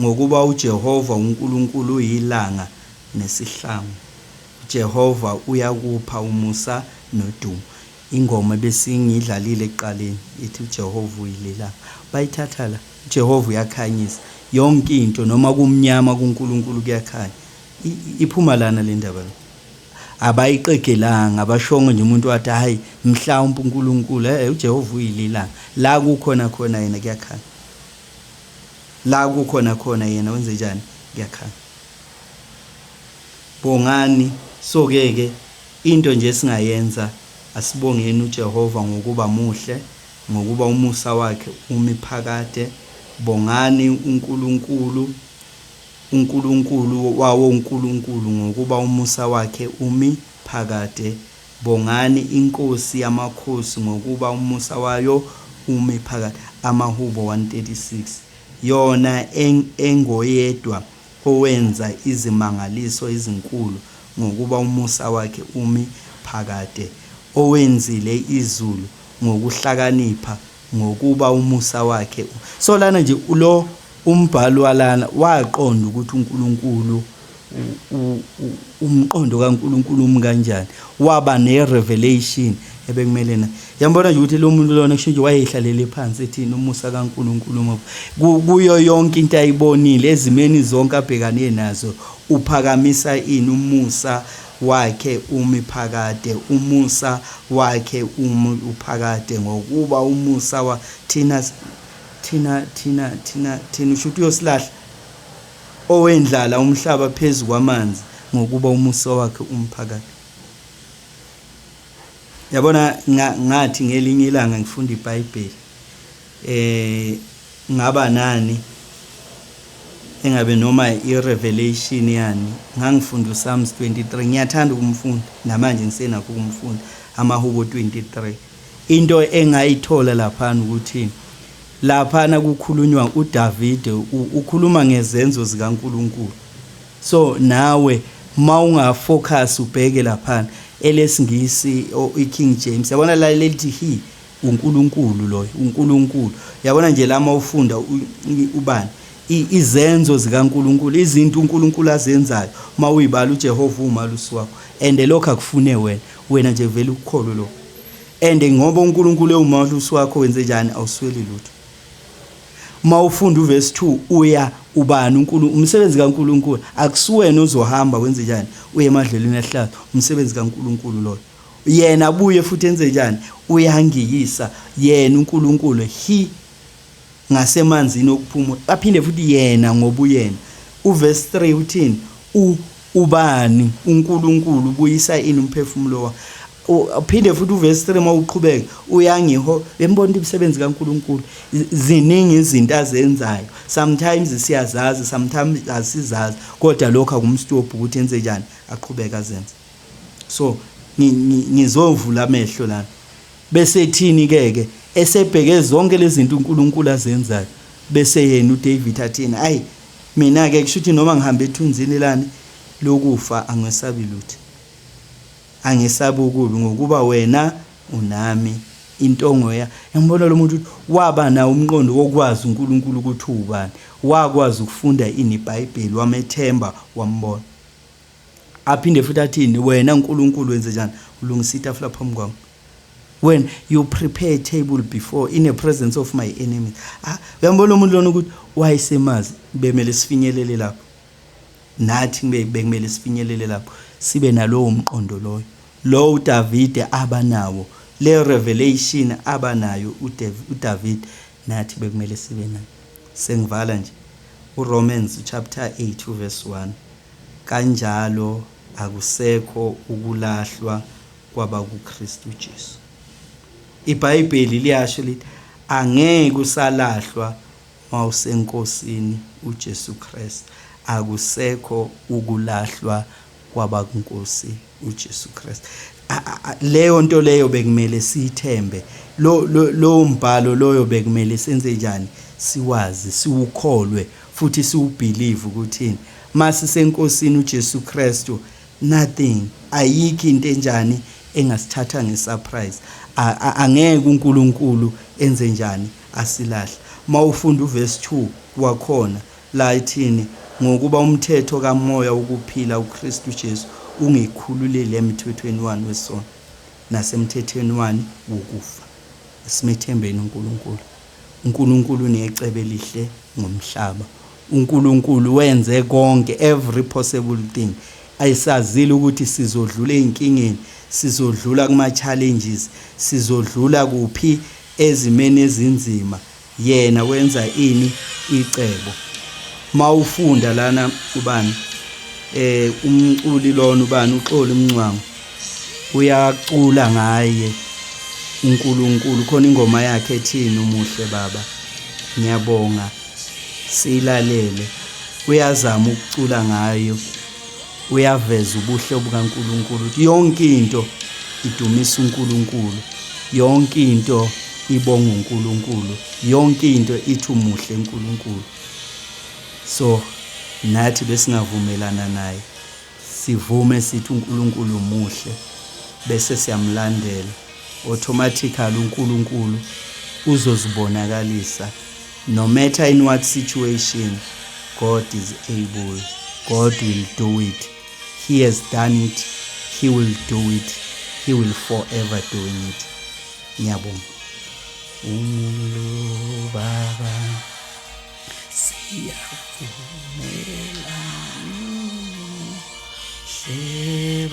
Ngokuba uJehova uNkulunkulu uyilanga nesihlangu. uJehova uyakupha umusa nodumo. Ingoma ebesingiyidlalile ekuqaleni ithi uJehova uyililanga. Bayithatha la. uJehova uyakhanyisa yonke into noma kumnyama kuNkulunkulu kuyakhanya. Iphuma lana le ndaba le. Abayiqegelanga abashongo nje umuntu wathi hayi mhlawumbe uNkulunkulu eh uJehova uyililanga. La kukhona khona yena kuyakhanya. La kukhona khona yena wenze njani kuyakhanya. Bongani so ke ke into nje esingayenza asibongeni uJehova ngokuba muhle ngokuba umusa wakhe umi phakade bongani uNkulunkulu uNkulunkulu wawo uNkulunkulu ngokuba umusa wakhe umi phakade bongani inkosi yamakhosi ngokuba umusa wayo umi phakade amahubo 136 yona engoyedwa owenza izimangaliso ezinkulu, ngokuba umusa wakhe umi phakade, owenzile izulu ngokuhlakanipha, ngokuba umusa wakhe. So lana nje lo umbhalo walana waqonda ukuthi uNkulunkulu umqondo kaNkulunkulu umi kanjani waba ne-revelation ebekumele na yambona nje ukuthi lo muntu lona kusho nje wayehlalele phansi ethini umusa kaNkulunkulu ngoba kuyo yonke into ayibonile ezimeni zonke abhekane nazo uphakamisa ini umusa wakhe umi phakade umusa wakhe umi uphakade ngokuba umusa wa thina thina thina thina thina usho ukuthi uyosilahla owendlala umhlaba phezu kwamanzi ngokuba umusa wakhe umphakade Yabona ngathi ngelinye ilanga ngifunda iBhayibheli eh ngaba nani engabe noma i-revelation yani ngangifunda uPsalms 23 ngiyathanda ukumfunda namanje ngisenakho ukumfunda amahubo 23 into engayithola laphana ukuthi laphana kukhulunywa uDavide ukhuluma ngezenzo zikaNkuluNkulu So nawe mawungafocus ubheke laphana elesingisi iKing James yabona la lelithi he uNkulunkulu loyo uNkulunkulu yabona nje la mawufunda ubani izenzo zikaNkulunkulu izinto uNkulunkulu azenzayo mawuyibala uJehova umalusi wakho and lokho akufune wena wena nje vele ukukholwe lokho and ngoba uNkulunkulu ewumalusi wakho wenze njani awusweli lutho Uma ufunda uverse 2 uya ubani uNkulunkulu umsebenzi kaNkulunkulu akusuwena ozohamba wenze njani uye emadlelweni ahlaza umsebenzi kaNkulunkulu loyo yena abuye futhi enze njani uyangiyisa yena uNkulunkulu he ngasemanzini okuphuma aphinde futhi yena ngobuyena uverse 3 uthini u Ubani uNkulunkulu ubuyisa ini umphefumulo wa uphinde futhi uverse 3 uma uqhubeka uyangiho bembona imisebenzi kaNkulunkulu ziningi izinto azenzayo sometimes siyazazi sometimes asizazi kodwa lokho akumstop ukuthi enze njani aqhubeke azenze so ngizovula amehlo lana bese thini ke ke esebheke zonke lezi zinto uNkulunkulu azenzayo bese yena uDavid athini ayi Mina-ke kusho ukuthi noma ngihamba ethunzini lani lokufa angesabi lutho. Angesabi okubi ngokuba wena unami. Intongo ya yambona lo muntu waba nawo umqondo wokwazi uNkulunkulu ukuthi ubani, wakwazi ukufunda ini iBhayibheli, wamethemba, wambona. Aphinde futhi athini, wena uNkulunkulu wenze njani, ulungisa itafula phambi kwami, when you prepare a table before in the presence of my enemies. Ah, uyambona umuntu lona ukuthi wayesemazi. Bemele sifinyelele lapho nathi, bekumele sifinyelele lapho, sibe nalowo mqondo loyo lo uDavide abanawo, le revelation abanayo uDavid, nathi bekumele sibe nayo. Sengivala nje, uRomans chapter 8 verse 1, kanjalo akusekho ukulahlwa kwabakuKristu Jesu. IBhayibheli liyasho lithi angeke usalahlwa mawusenkosini uJesu Kristu, akusekho ukulahlwa kwabakunkosi uJesu Kristu. Leyo nto leyo bekumele siyithembe, lo mbhalo loyo bekumele senze njani, siwazi, siwukholwe futhi siwubelieve ukuthi masisenkosini uJesu Kristu, nothing, ayikho into enjani engasithatha ngesurprise. Angeke uNkulunkulu enze njani, asilahle. Mawufunda uverse 2 wakhona la ithini, ngokuba umthetho kamoya ukuphila uKristu Jesu ungikhululile emthethweni wani wesono nasemthethweni wani wokufa. Simethembeni uNkulunkulu. uNkulunkulu unecebo elihle ngomhlaba. uNkulunkulu wenze konke, every possible thing. Ayisazile ukuthi sizodlula ezinkingeni, sizodlula kuma challenges, sizodlula kuphi ezimeni ezinzima. Yena wenza ini, icebo. Mawufunda lana ubani, umculi lona ubani, uXoli Mncwango, uyacula ngaye uNkulunkulu. Khona ingoma yakhe ethini, umuhle baba, ngiyabonga, silalele. Uyazama ukucula ngayo, uyaveza ubuhle bukaNkulunkulu, ukuthi yonke into idumisa uNkulunkulu, yonke into ibonga uNkulunkulu, yonke into ithi umuhle uNkulunkulu. So nathi besingavumelana naye, sivume sithi uNkulunkulu umuhle, bese siyamlandela. Automatically uNkulunkulu uzozibonakalisa. No matter in what situation, God is able, God will do it. He has done it, he will do it, he will forever doing it. Ngiyabonga. Umulo baba, siyavumelana hle.